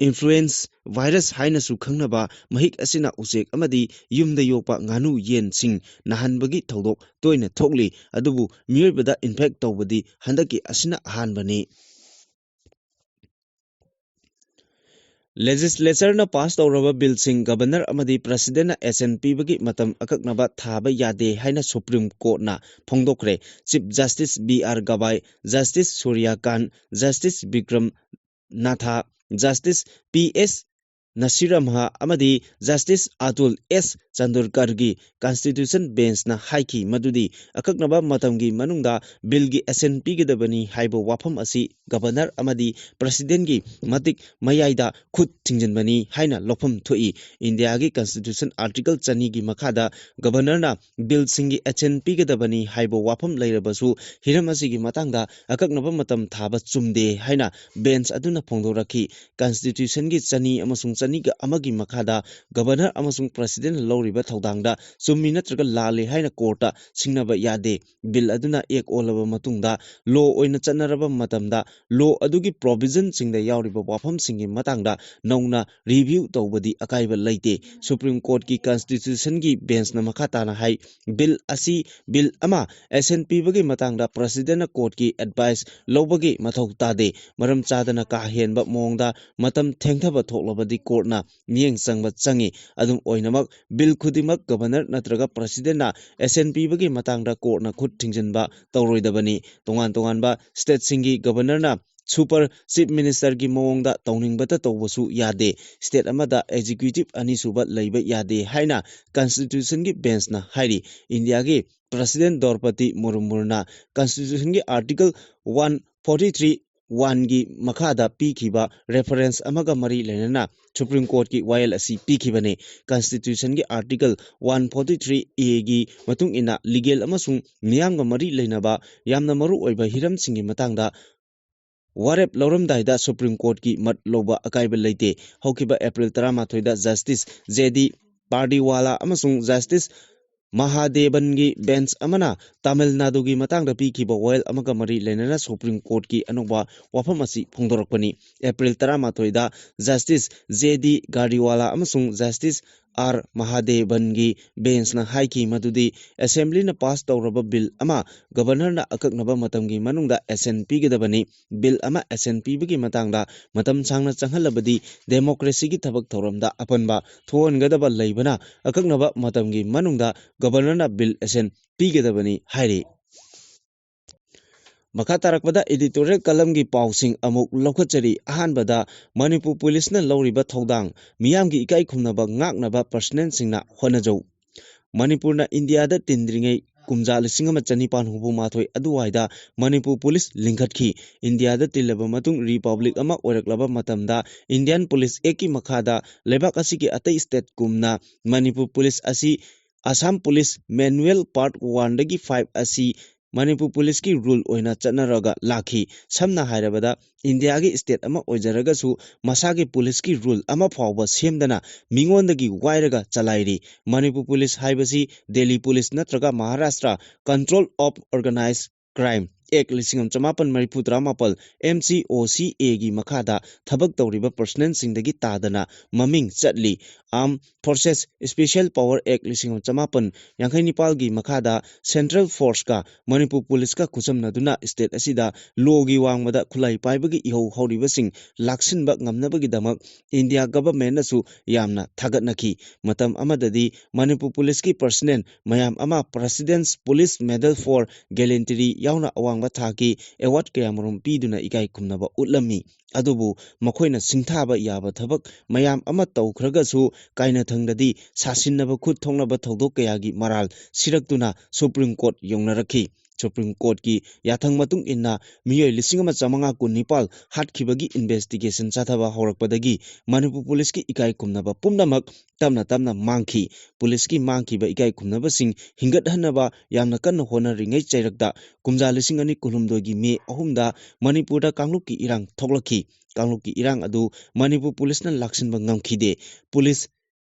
ꯏꯟꯐ꯭ꯂꯨꯑꯦꯟꯖꯥ ꯚꯥꯏꯔꯁ ꯍꯥꯏꯅꯁꯨ ꯈꯪꯅꯕ ꯃꯍꯤꯛ ꯑꯁꯤꯅ ꯎꯆꯦꯛ ꯑꯃꯗꯤ ꯌꯨꯝꯗ ꯌꯣꯛꯄ ꯉꯥꯅꯨ ꯌꯦꯟꯁꯤꯡ ꯅꯥꯍꯟꯕꯒꯤ ꯊꯧꯗꯣꯛ ꯇꯣꯏꯅ ꯊꯣꯛꯂꯤ, ꯑꯗꯨꯕꯨ ꯃꯤꯑꯣꯏꯕꯗ ꯏꯟꯐꯦꯛ ꯇꯧꯕꯗꯤ ꯍꯟꯗꯛꯀꯤ ꯑꯁꯤꯅ ꯑꯍꯥꯟꯕꯅꯤ꯫ ꯂꯦꯖꯤꯁꯂꯦꯆꯔꯅ ꯄꯥꯁ ꯇꯧꯔꯕ ꯕꯤꯜꯁꯤꯡ ꯒꯕꯔꯅꯔ ꯑꯃꯗꯤ ꯄ꯭ꯔꯁꯤꯗꯦꯟꯅ ꯑꯦꯁꯦꯟ ꯄꯤꯕꯒꯤ ꯃꯇꯝ ꯑꯀꯛꯅꯕ ꯊꯥꯕ ꯌꯥꯗꯦ ꯍꯥꯏꯅ ꯁꯨꯄ꯭ꯔꯤꯝ ꯀꯣꯔꯠꯅ ꯐꯣꯡꯗꯣꯛꯈ꯭ꯔꯦ꯫ Chief justice B R Gavai, justice Suryakant, justice Vikram Nath, justice P S Narasimha ꯑꯃꯗꯤ ꯖꯁꯇꯤꯁ ꯑꯇꯨꯜ ꯑꯦꯁ ꯆꯟꯗꯣꯔꯀꯔꯒꯤ ꯀꯟꯁꯇꯤꯇ꯭ꯌꯨꯁꯟ ꯕꯦꯟꯁꯅ ꯍꯥꯏꯈꯤ ꯃꯗꯨꯗꯤ ꯑꯀꯛꯅꯕ ꯃꯇꯝꯒꯤ ꯃꯅꯨꯡꯗ ꯕꯤꯜꯒꯤ ꯑꯦꯁꯦꯟ ꯄꯤꯒꯗꯕꯅꯤ ꯍꯥꯏꯕ ꯋꯥꯐꯝ ꯑꯁꯤ ꯒꯕꯔꯅꯔ ꯑꯃꯗꯤ ꯄ꯭ꯔꯁꯤꯗꯦꯟꯒꯤ ꯃꯇꯤꯛ ꯃꯌꯥꯏꯗ ꯈꯨꯠ ꯊꯤꯡꯖꯤꯟꯕꯅꯤ ꯍꯥꯏꯅ ꯂꯧꯐꯝ ꯊꯣꯛꯏ꯫ ꯏꯟꯗꯤꯌꯥꯒꯤ ꯀꯟꯁꯇꯤꯇ꯭ꯌꯨꯁꯟ ꯑꯥꯔꯇꯤꯀꯜ ꯆꯅꯤꯒꯤ ꯃꯈꯥꯗ ꯒꯕꯔꯅꯔꯅ ꯕꯤꯜꯁꯤꯡꯒꯤ ꯑꯦꯁꯦꯟ ꯄꯤꯒꯗꯕꯅꯤ ꯍꯥꯏꯕ ꯋꯥꯐꯝ ꯂꯩꯔꯕꯁꯨ ꯍꯤꯔꯝ ꯑꯁꯤꯒꯤ ꯃꯇꯥꯡꯗ ꯑꯀꯛꯅꯕ ꯃꯇꯝ ꯊꯥꯕ ꯆꯨꯝꯗꯦ ꯍꯥꯏꯅ ꯕꯦꯟꯁ ꯑꯗꯨꯅ ꯐꯣꯡꯗꯣꯔꯛꯈꯤ꯫ ꯀꯟꯁꯇꯤꯇ꯭ꯌꯨꯁꯟꯒꯤ ꯆꯅꯤ ꯑꯃꯁꯨꯡ ꯑꯅꯤꯒ ꯑꯃꯒꯤ ꯃꯈꯥꯗ ꯒꯕꯔꯅꯔ ꯑꯃꯁꯨꯡ ꯄ꯭ꯔꯁꯤꯗꯦꯟꯅ ꯂꯧꯔꯤꯕ ꯊꯧꯗꯥꯡꯗ ꯆꯨꯝꯃꯤ ꯅꯠꯇ꯭ꯔꯒ ꯂꯥꯜꯂꯤ ꯍꯥꯏꯅ ꯀꯣꯔꯠꯇ ꯁꯤꯡꯅꯕ ꯌꯥꯗꯦ꯫ ꯕꯤꯜ ꯑꯗꯨꯅ ꯑꯦꯛ ꯑꯣꯜꯂꯕ ꯃꯇꯨꯡꯗ ꯂꯣ ꯑꯣꯏꯅ ꯆꯠꯅꯔꯕ ꯃꯇꯝꯗ ꯂꯣ ꯑꯗꯨꯒꯤ ꯄ꯭ꯔꯣꯚꯤꯖꯟꯁꯤꯡꯗ ꯌꯥꯎꯔꯤꯕ ꯋꯥꯐꯝꯁꯤꯡꯒꯤ ꯃꯇꯥꯡꯗ ꯅꯧꯅ ꯔꯤꯚ꯭ꯌꯨ ꯇꯧꯕꯗꯤ ꯑꯀꯥꯏꯕ ꯂꯩꯇꯦ꯫ ꯁꯨꯄ꯭ꯔꯤꯝ ꯀꯣꯔꯠꯀꯤ ꯀꯟꯁꯇꯤꯇ꯭ꯌꯨꯁꯟꯒꯤ ꯕꯦꯟꯁꯅ ꯃꯈꯥ ꯇꯥꯅ ꯍꯥꯏ, ꯕꯤꯜ ꯑꯁꯤ, ꯕꯤꯜ ꯑꯃ ꯑꯦꯁꯦꯟ ꯄꯤꯕꯒꯤ ꯃꯇꯥꯡꯗ ꯄ꯭ꯔꯁꯤꯗꯦꯟꯅ ꯀꯣꯔꯠꯀꯤ ꯑꯦꯗꯚꯥꯏꯁ ꯂꯧꯕꯒꯤ ꯃꯊꯧ ꯇꯥꯗꯦ꯫ ꯃꯔꯝ ꯆꯥꯗꯅ ꯀꯥ ꯍꯦꯟꯕ ꯃꯑꯣꯡꯗ ꯃꯇꯝ ꯊꯦꯡꯊꯕ ꯊꯣꯛꯂꯕꯗꯤ ꯀꯣꯔꯠꯅ ꯃꯤꯠꯌꯦꯡ ꯆꯪꯕ ꯆꯪꯏ꯫ ꯑꯗꯨꯝ ꯑꯣꯏꯅꯃꯛ, ꯕꯤꯜ ꯈꯨꯗꯤꯡꯃꯛ ꯒꯕꯔꯅꯔ ꯅꯠꯇ꯭ꯔꯒ ꯄ꯭ꯔꯁꯤꯗꯦꯟꯅ ꯑꯦꯁꯦꯟ ꯄꯤꯕꯒꯤ ꯃꯇꯥꯡꯗ ꯀꯣꯔꯠꯅ ꯈꯨꯠ ꯊꯤꯡꯖꯤꯟꯕ ꯇꯧꯔꯣꯏꯗꯕꯅꯤ꯫ ꯇꯣꯉꯥꯟ ꯇꯣꯉꯥꯟꯕ ꯁ꯭ꯇꯦꯠꯁꯤꯡꯒꯤ ꯒꯕꯔꯅꯔꯅ ꯁꯨꯄꯔ ꯆꯤꯐ ꯃꯤꯅꯤꯁꯇꯔꯒꯤ ꯃꯑꯣꯡꯗ ꯇꯧꯅꯤꯡꯕꯇ ꯇꯧꯕꯁꯨ ꯌꯥꯗꯦ꯫ ꯁ꯭ꯇꯦꯠ ꯑꯃꯗ ꯑꯦꯛꯖꯤꯀ꯭ꯌꯨꯇꯤꯚ ꯑꯅꯤꯁꯨꯕ ꯂꯩꯕ ꯌꯥꯗꯦ ꯍꯥꯏꯅ ꯀꯟꯁꯇꯤꯇ꯭ꯌꯨꯁꯟꯒꯤ ꯕꯦꯟꯁꯅ ꯍꯥꯏꯔꯤ꯫ ꯏꯟꯗꯤꯌꯥꯒꯤ ꯄ꯭ꯔꯁꯤꯗꯦꯟ ꯗ꯭ꯔꯧꯄꯗꯤ ꯃꯨꯔꯃꯨꯅ ꯀꯟꯁꯇꯤꯇ꯭ꯌꯨꯁꯟꯒꯤ ꯑꯥꯔꯇꯤꯀꯜ ꯋꯥꯟ ꯐꯣꯔꯇꯤ ꯊ꯭ꯔꯤ ꯋꯥꯟꯒꯤ ꯃꯈꯥꯗ ꯄꯤꯈꯤꯕ ꯔꯦꯐꯔꯦꯟꯁ ꯑꯃꯒ ꯃꯔꯤ ꯂꯩꯅꯅ ꯁꯨꯄ꯭ꯔꯤꯝ ꯀꯣꯔꯠꯀꯤ ꯋꯥꯌꯦꯜ ꯑꯁꯤ ꯄꯤꯈꯤꯕꯅꯤ꯫ ꯀꯟꯁꯇꯤꯇ꯭ꯌꯨꯁꯟꯒꯤ ꯑꯥꯔꯇꯤꯀꯜ ꯋꯥꯟ ꯐꯣꯔꯇꯤ ꯊ꯭ꯔꯤ ꯑꯦꯒꯤ ꯃꯇꯨꯡ ꯏꯟꯅ ꯂꯤꯒꯦꯜ ꯑꯃꯁꯨꯡ ꯃꯤꯌꯥꯝꯒ ꯃꯔꯤ ꯂꯩꯅꯕ ꯌꯥꯝꯅ ꯃꯔꯨ ꯑꯣꯏꯕ ꯍꯤꯔꯝꯁꯤꯡꯒꯤ ꯃꯇꯥꯡꯗ ꯋꯥꯔꯦꯞ ꯂꯧꯔꯝꯗꯥꯏꯗ ꯁꯨꯄ꯭ꯔꯤꯝ ꯀꯣꯔꯠꯀꯤ ꯃꯠ ꯂꯧꯕ ꯑꯀꯥꯏꯕ ꯂꯩꯇꯦ꯫ ꯍꯧꯈꯤꯕ ꯑꯦꯄ꯭ꯔꯤꯜ ꯇꯔꯥꯃꯥꯊꯣꯏꯗ ꯖꯁꯇꯤꯁ ꯖꯦ ꯗꯤ ꯄꯥꯔꯗꯤꯋꯥꯂꯥ ꯑꯃꯁꯨꯡ ꯖꯁꯇꯤꯁ ꯃꯍꯥꯗꯦꯕꯟꯒꯤ ꯕꯦꯟꯆ ꯑꯃꯅ ꯇꯥꯃꯤꯜ ꯅꯥꯗꯨꯒꯤ ꯃꯇꯥꯡꯗ ꯄꯤꯈꯤꯕ ꯋꯥꯌꯦꯜ ꯑꯃꯒ ꯃꯔꯤ ꯂꯩꯅꯅ ꯁꯨꯄ꯭ꯔꯤꯝ ꯀꯣꯔꯠꯀꯤ ꯑꯅꯧꯕ ꯋꯥꯐꯝ ꯑꯁꯤ ꯐꯣꯡꯗꯣꯔꯛꯄꯅꯤ꯫ ꯑꯦꯄ꯭ꯔꯤꯜ ꯇꯔꯥꯃꯥꯊꯣꯏꯗ ꯖꯁꯇꯤꯁ ꯖꯦ ꯗꯤ ꯒꯥꯔꯗꯤꯋꯥꯂꯥ ꯑꯃꯁꯨꯡ ꯖꯁꯇꯤꯁ ꯑꯥꯔ ꯃꯍꯥꯗꯦꯕꯟꯒꯤ ꯕꯦꯟꯆꯅ ꯍꯥꯏꯈꯤ ꯃꯗꯨꯗꯤ ꯑꯦꯁꯦꯝꯕ꯭ꯂꯤꯅ ꯄꯥꯁ ꯇꯧꯔꯕ ꯕꯤꯜ ꯑꯃ ꯒꯕꯔꯅꯔꯅ ꯑꯀꯛꯅꯕ ꯃꯇꯝꯒꯤ ꯃꯅꯨꯡꯗ ꯑꯦꯁꯦꯟ ꯄꯤꯒꯗꯕꯅꯤ꯫ ꯕꯤꯜ ꯑꯃ ꯑꯦꯁꯦꯟ ꯄꯤꯕꯒꯤ ꯃꯇꯥꯡꯗ ꯃꯇꯝ ꯁꯥꯡꯅ ꯆꯪꯍꯜꯂꯕꯗꯤ ꯗꯦꯃꯣꯀ꯭ꯔꯦꯁꯤꯒꯤ ꯊꯕꯛ ꯊꯧꯔꯝꯗ ꯑꯄꯟꯕ ꯊꯣꯛꯍꯟꯒꯗꯕ ꯂꯩꯕꯅ ꯑꯀꯛꯅꯕ ꯃꯇꯝꯒꯤ ꯃꯅꯨꯡꯗ ꯒꯕꯔꯅꯔꯅ ꯕꯤꯜ ꯑꯦꯁꯦꯟ ꯄꯤꯒꯗꯕꯅꯤ ꯍꯥꯏꯔꯤ꯫ ꯃꯈꯥ ꯇꯥꯔꯛꯄꯗ ꯏꯗꯤꯇꯣꯔꯤꯌꯦꯜ ꯀꯂꯝꯒꯤ ꯄꯥꯎꯁꯤꯡ ꯑꯃꯨꯛ ꯂꯧꯈꯠꯆꯔꯤ꯫ ꯑꯍꯥꯟꯕꯗ, ꯃꯅꯤꯄꯨꯔ ꯄꯨꯂꯤꯁꯅ ꯂꯧꯔꯤꯕ ꯊꯧꯗꯥꯡ, ꯃꯤꯌꯥꯝꯒꯤ ꯏꯀꯥꯏ ꯈꯨꯝꯅꯕ ꯉꯥꯛꯅꯕ ꯄꯔꯁꯅꯦꯜꯁꯤꯡꯅ ꯍꯣꯠꯅꯖꯧ꯫ ꯃꯅꯤꯄꯨꯔꯅ ꯏꯟꯗꯤꯌꯥꯗ ꯇꯤꯟꯗ꯭ꯔꯤꯉꯩ ꯀꯨꯝꯖꯥ ꯂꯤꯁꯤꯡ ꯑꯃ ꯆꯅꯤꯄꯥꯟ ꯍꯨꯝꯐꯨ ꯃꯥꯊꯣꯏ ꯑꯗꯨꯋꯥꯏꯗ ꯃꯅꯤꯄꯨꯔ ꯄꯨꯂꯤꯁ ꯂꯤꯡꯈꯠꯈꯤ꯫ ꯏꯟꯗꯤꯌꯥꯗ ꯇꯤꯜꯂꯕ ꯃꯇꯨꯡ ꯔꯤꯄꯕ꯭ꯂꯤꯛ ꯑꯃ ꯑꯣꯏꯔꯛꯂꯕ ꯃꯇꯝꯗ ꯏꯟꯗꯤꯌꯥꯟ ꯄꯨꯂꯤꯁ ꯑꯦꯛꯀꯤ ꯃꯈꯥꯗ ꯂꯩꯕꯥꯛ ꯑꯁꯤꯒꯤ ꯑꯇꯩ ꯁ꯭ꯇꯦꯠ ꯀꯨꯝꯅ ꯃꯅꯤꯄꯨꯔ ꯄꯨꯂꯤꯁ ꯑꯁꯤ ꯑꯁꯥꯝ ꯄꯨꯂꯤꯁ ꯃꯦꯅꯨꯑꯦꯜ ꯄꯥꯔꯠ ꯋꯥꯟꯗꯒꯤ ꯐꯥꯏꯚ ꯑꯁꯤ ꯃꯅꯤꯄꯨꯔ ꯄꯨꯂꯤꯁꯀꯤ ꯔꯨꯜ ꯑꯣꯏꯅ ꯆꯠꯅꯔꯒ ꯂꯥꯛꯈꯤ꯫ ꯁꯝꯅ ꯍꯥꯏꯔꯕꯗ, ꯏꯟꯗꯤꯌꯥꯒꯤ ꯁ꯭ꯇꯦꯠ ꯑꯃ ꯑꯣꯏꯖꯔꯒꯁꯨ ꯃꯁꯥꯒꯤ ꯄꯨꯂꯤꯁꯀꯤ ꯔꯨꯜ ꯑꯃ ꯐꯥꯎꯕ ꯁꯦꯝꯗꯅ ꯃꯤꯉꯣꯟꯗꯒꯤ ꯋꯥꯏꯔꯒ ꯆꯂꯥꯏꯔꯤ꯫ ꯃꯅꯤꯄꯨꯔ ꯄꯨꯂꯤꯁ ꯍꯥꯏꯕꯁꯤ ꯗꯦꯜꯂꯤ ꯄꯨꯂꯤꯁ ꯅꯠꯇ꯭ꯔꯒ Maharashtra control of organised crime act ꯂꯤꯁꯤꯡ ꯑꯃ ꯆꯃꯥꯄꯟ ꯃꯔꯤꯐꯨ ꯇꯔꯥ ꯃꯥꯄꯜ, M C O C A ꯒꯤ ꯃꯈꯥꯗ ꯊꯕꯛ ꯇꯧꯔꯤꯕ ꯄꯔꯁꯅꯦꯜꯁꯤꯡꯗꯒꯤ ꯇꯥꯗꯅ ꯃꯃꯤꯡ ꯆꯠꯂꯤ꯫ Armed Forces Special Power Act ꯂꯤꯁꯤꯡ ꯑꯃ ꯆꯃꯥꯄꯟ ꯌꯥꯡꯈꯩ ꯅꯤꯄꯥꯜꯒꯤ ꯃꯈꯥꯗ ꯁꯦꯟꯇ꯭ꯔꯦꯜ ꯐꯣꯔꯁꯀ ꯃꯅꯤꯄꯨꯔ ꯄꯨꯂꯤꯁꯀ ꯈꯨꯠꯁꯝꯅꯗꯨꯅ ꯁ꯭ꯇꯦꯠ ꯑꯁꯤꯗ ꯂꯣꯒꯤ ꯋꯥꯡꯃꯗ ꯈꯨꯠꯂꯥꯏ ꯄꯥꯏꯕꯒꯤ ꯏꯍꯧ ꯍꯧꯔꯤꯕꯁꯤꯡ ꯂꯥꯛꯁꯤꯟꯕ ꯉꯝꯅꯕꯒꯤꯗꯃꯛ ꯏꯟꯗꯤꯌꯥ ꯒꯚꯔꯟꯃꯦꯟꯠꯅꯁꯨ ꯌꯥꯝꯅ ꯊꯥꯒꯠꯅꯈꯤ꯫ ꯃꯇꯝ ꯑꯃꯗꯗꯤ ꯃꯅꯤꯄꯨꯔ ꯄꯨꯂꯤꯁꯀꯤ ꯄꯔꯁꯅꯦꯜ ꯃꯌꯥꯝ ꯑꯃ President's Police Medal for Gallantry ꯌꯥꯎꯅ ꯑꯋꯥꯡꯕ ꯊꯥꯛꯀꯤ ꯑꯦꯋꯥꯔꯗ ꯀꯌꯥꯃꯔꯨꯝ ꯄꯤꯗꯨꯅ ꯏꯀꯥꯏ ꯈꯨꯝꯅꯕ ꯎꯠꯂꯝꯃꯤ꯫ ꯑꯗꯨꯕꯨ ꯃꯈꯣꯏꯅ ꯁꯤꯡꯊꯥꯕ ꯌꯥꯕ ꯊꯕꯛ ꯃꯌꯥꯝ ꯑꯃ ꯇꯧꯈ꯭ꯔꯒꯁꯨ, ꯀꯥꯏꯅꯊꯪꯗꯗꯤ ꯁꯥꯁꯤꯟꯅꯕ ꯈꯨꯠ ꯊꯣꯛꯅꯕ ꯊꯧꯗꯣꯛ ꯀꯌꯥꯒꯤ ꯃꯔꯥꯜ ꯁꯤꯔꯛꯇꯨꯅ ꯁꯨꯄ꯭ꯔꯤꯝ ꯀꯣꯔꯠ ꯌꯧꯅꯔꯛꯈꯤ꯫ ꯁꯨꯄ꯭ꯔꯤꯝ ꯀꯣꯔꯠꯀꯤ ꯌꯥꯊꯪ ꯃꯇꯨꯡ ꯏꯟꯅ ꯃꯤꯑꯣꯏ ꯂꯤꯁꯤꯡ ꯑꯃ ꯆꯥꯃꯉꯥ ꯀꯨꯟꯅꯤꯄꯥꯜ ꯍꯥꯠꯈꯤꯕꯒꯤ ꯏꯟꯚꯦꯁꯇꯤꯒꯦꯁꯟ ꯆꯠꯊꯕ ꯍꯧꯔꯛꯄꯗꯒꯤ ꯃꯅꯤꯄꯨꯔ ꯄꯨꯂꯤꯁꯀꯤ ꯏꯀꯥꯏ ꯈꯨꯝꯅꯕ ꯄꯨꯝꯅꯃꯛ ꯇꯞꯅ ꯇꯞꯅ ꯃꯥꯡꯈꯤ꯫ ꯄꯨꯂꯤꯁꯀꯤ ꯃꯥꯡꯈꯤꯕ ꯏꯀꯥꯏ ꯈꯨꯝꯅꯕꯁꯤꯡ ꯍꯤꯡꯒꯠꯍꯟꯅꯕ ꯌꯥꯝꯅ ꯀꯟꯅ ꯍꯣꯠꯅꯔꯤꯉꯩ ꯆꯩꯔꯛꯇ ꯀꯨꯝꯖꯥ ꯂꯤꯁꯤꯡ ꯑꯅꯤ ꯀꯨꯟꯍꯨꯝꯗꯣꯏꯒꯤ ꯃꯦ ꯑꯍꯨꯝꯗ ꯃꯅꯤꯄꯨꯔꯗ ꯀꯥꯡꯂꯨꯞꯀꯤ ꯏꯔꯥꯡ ꯊꯣꯛꯂꯛꯈꯤ꯫ ꯀꯥꯡꯂꯨꯞꯀꯤ ꯏꯔꯥꯡ ꯑꯗꯨ ꯃꯅꯤꯄꯨꯔ ꯄꯨꯂꯤꯁꯅ ꯂꯥꯛꯁꯤꯟꯕ ꯉꯝꯈꯤꯗꯦ꯫ ꯄꯨꯂꯤꯁ,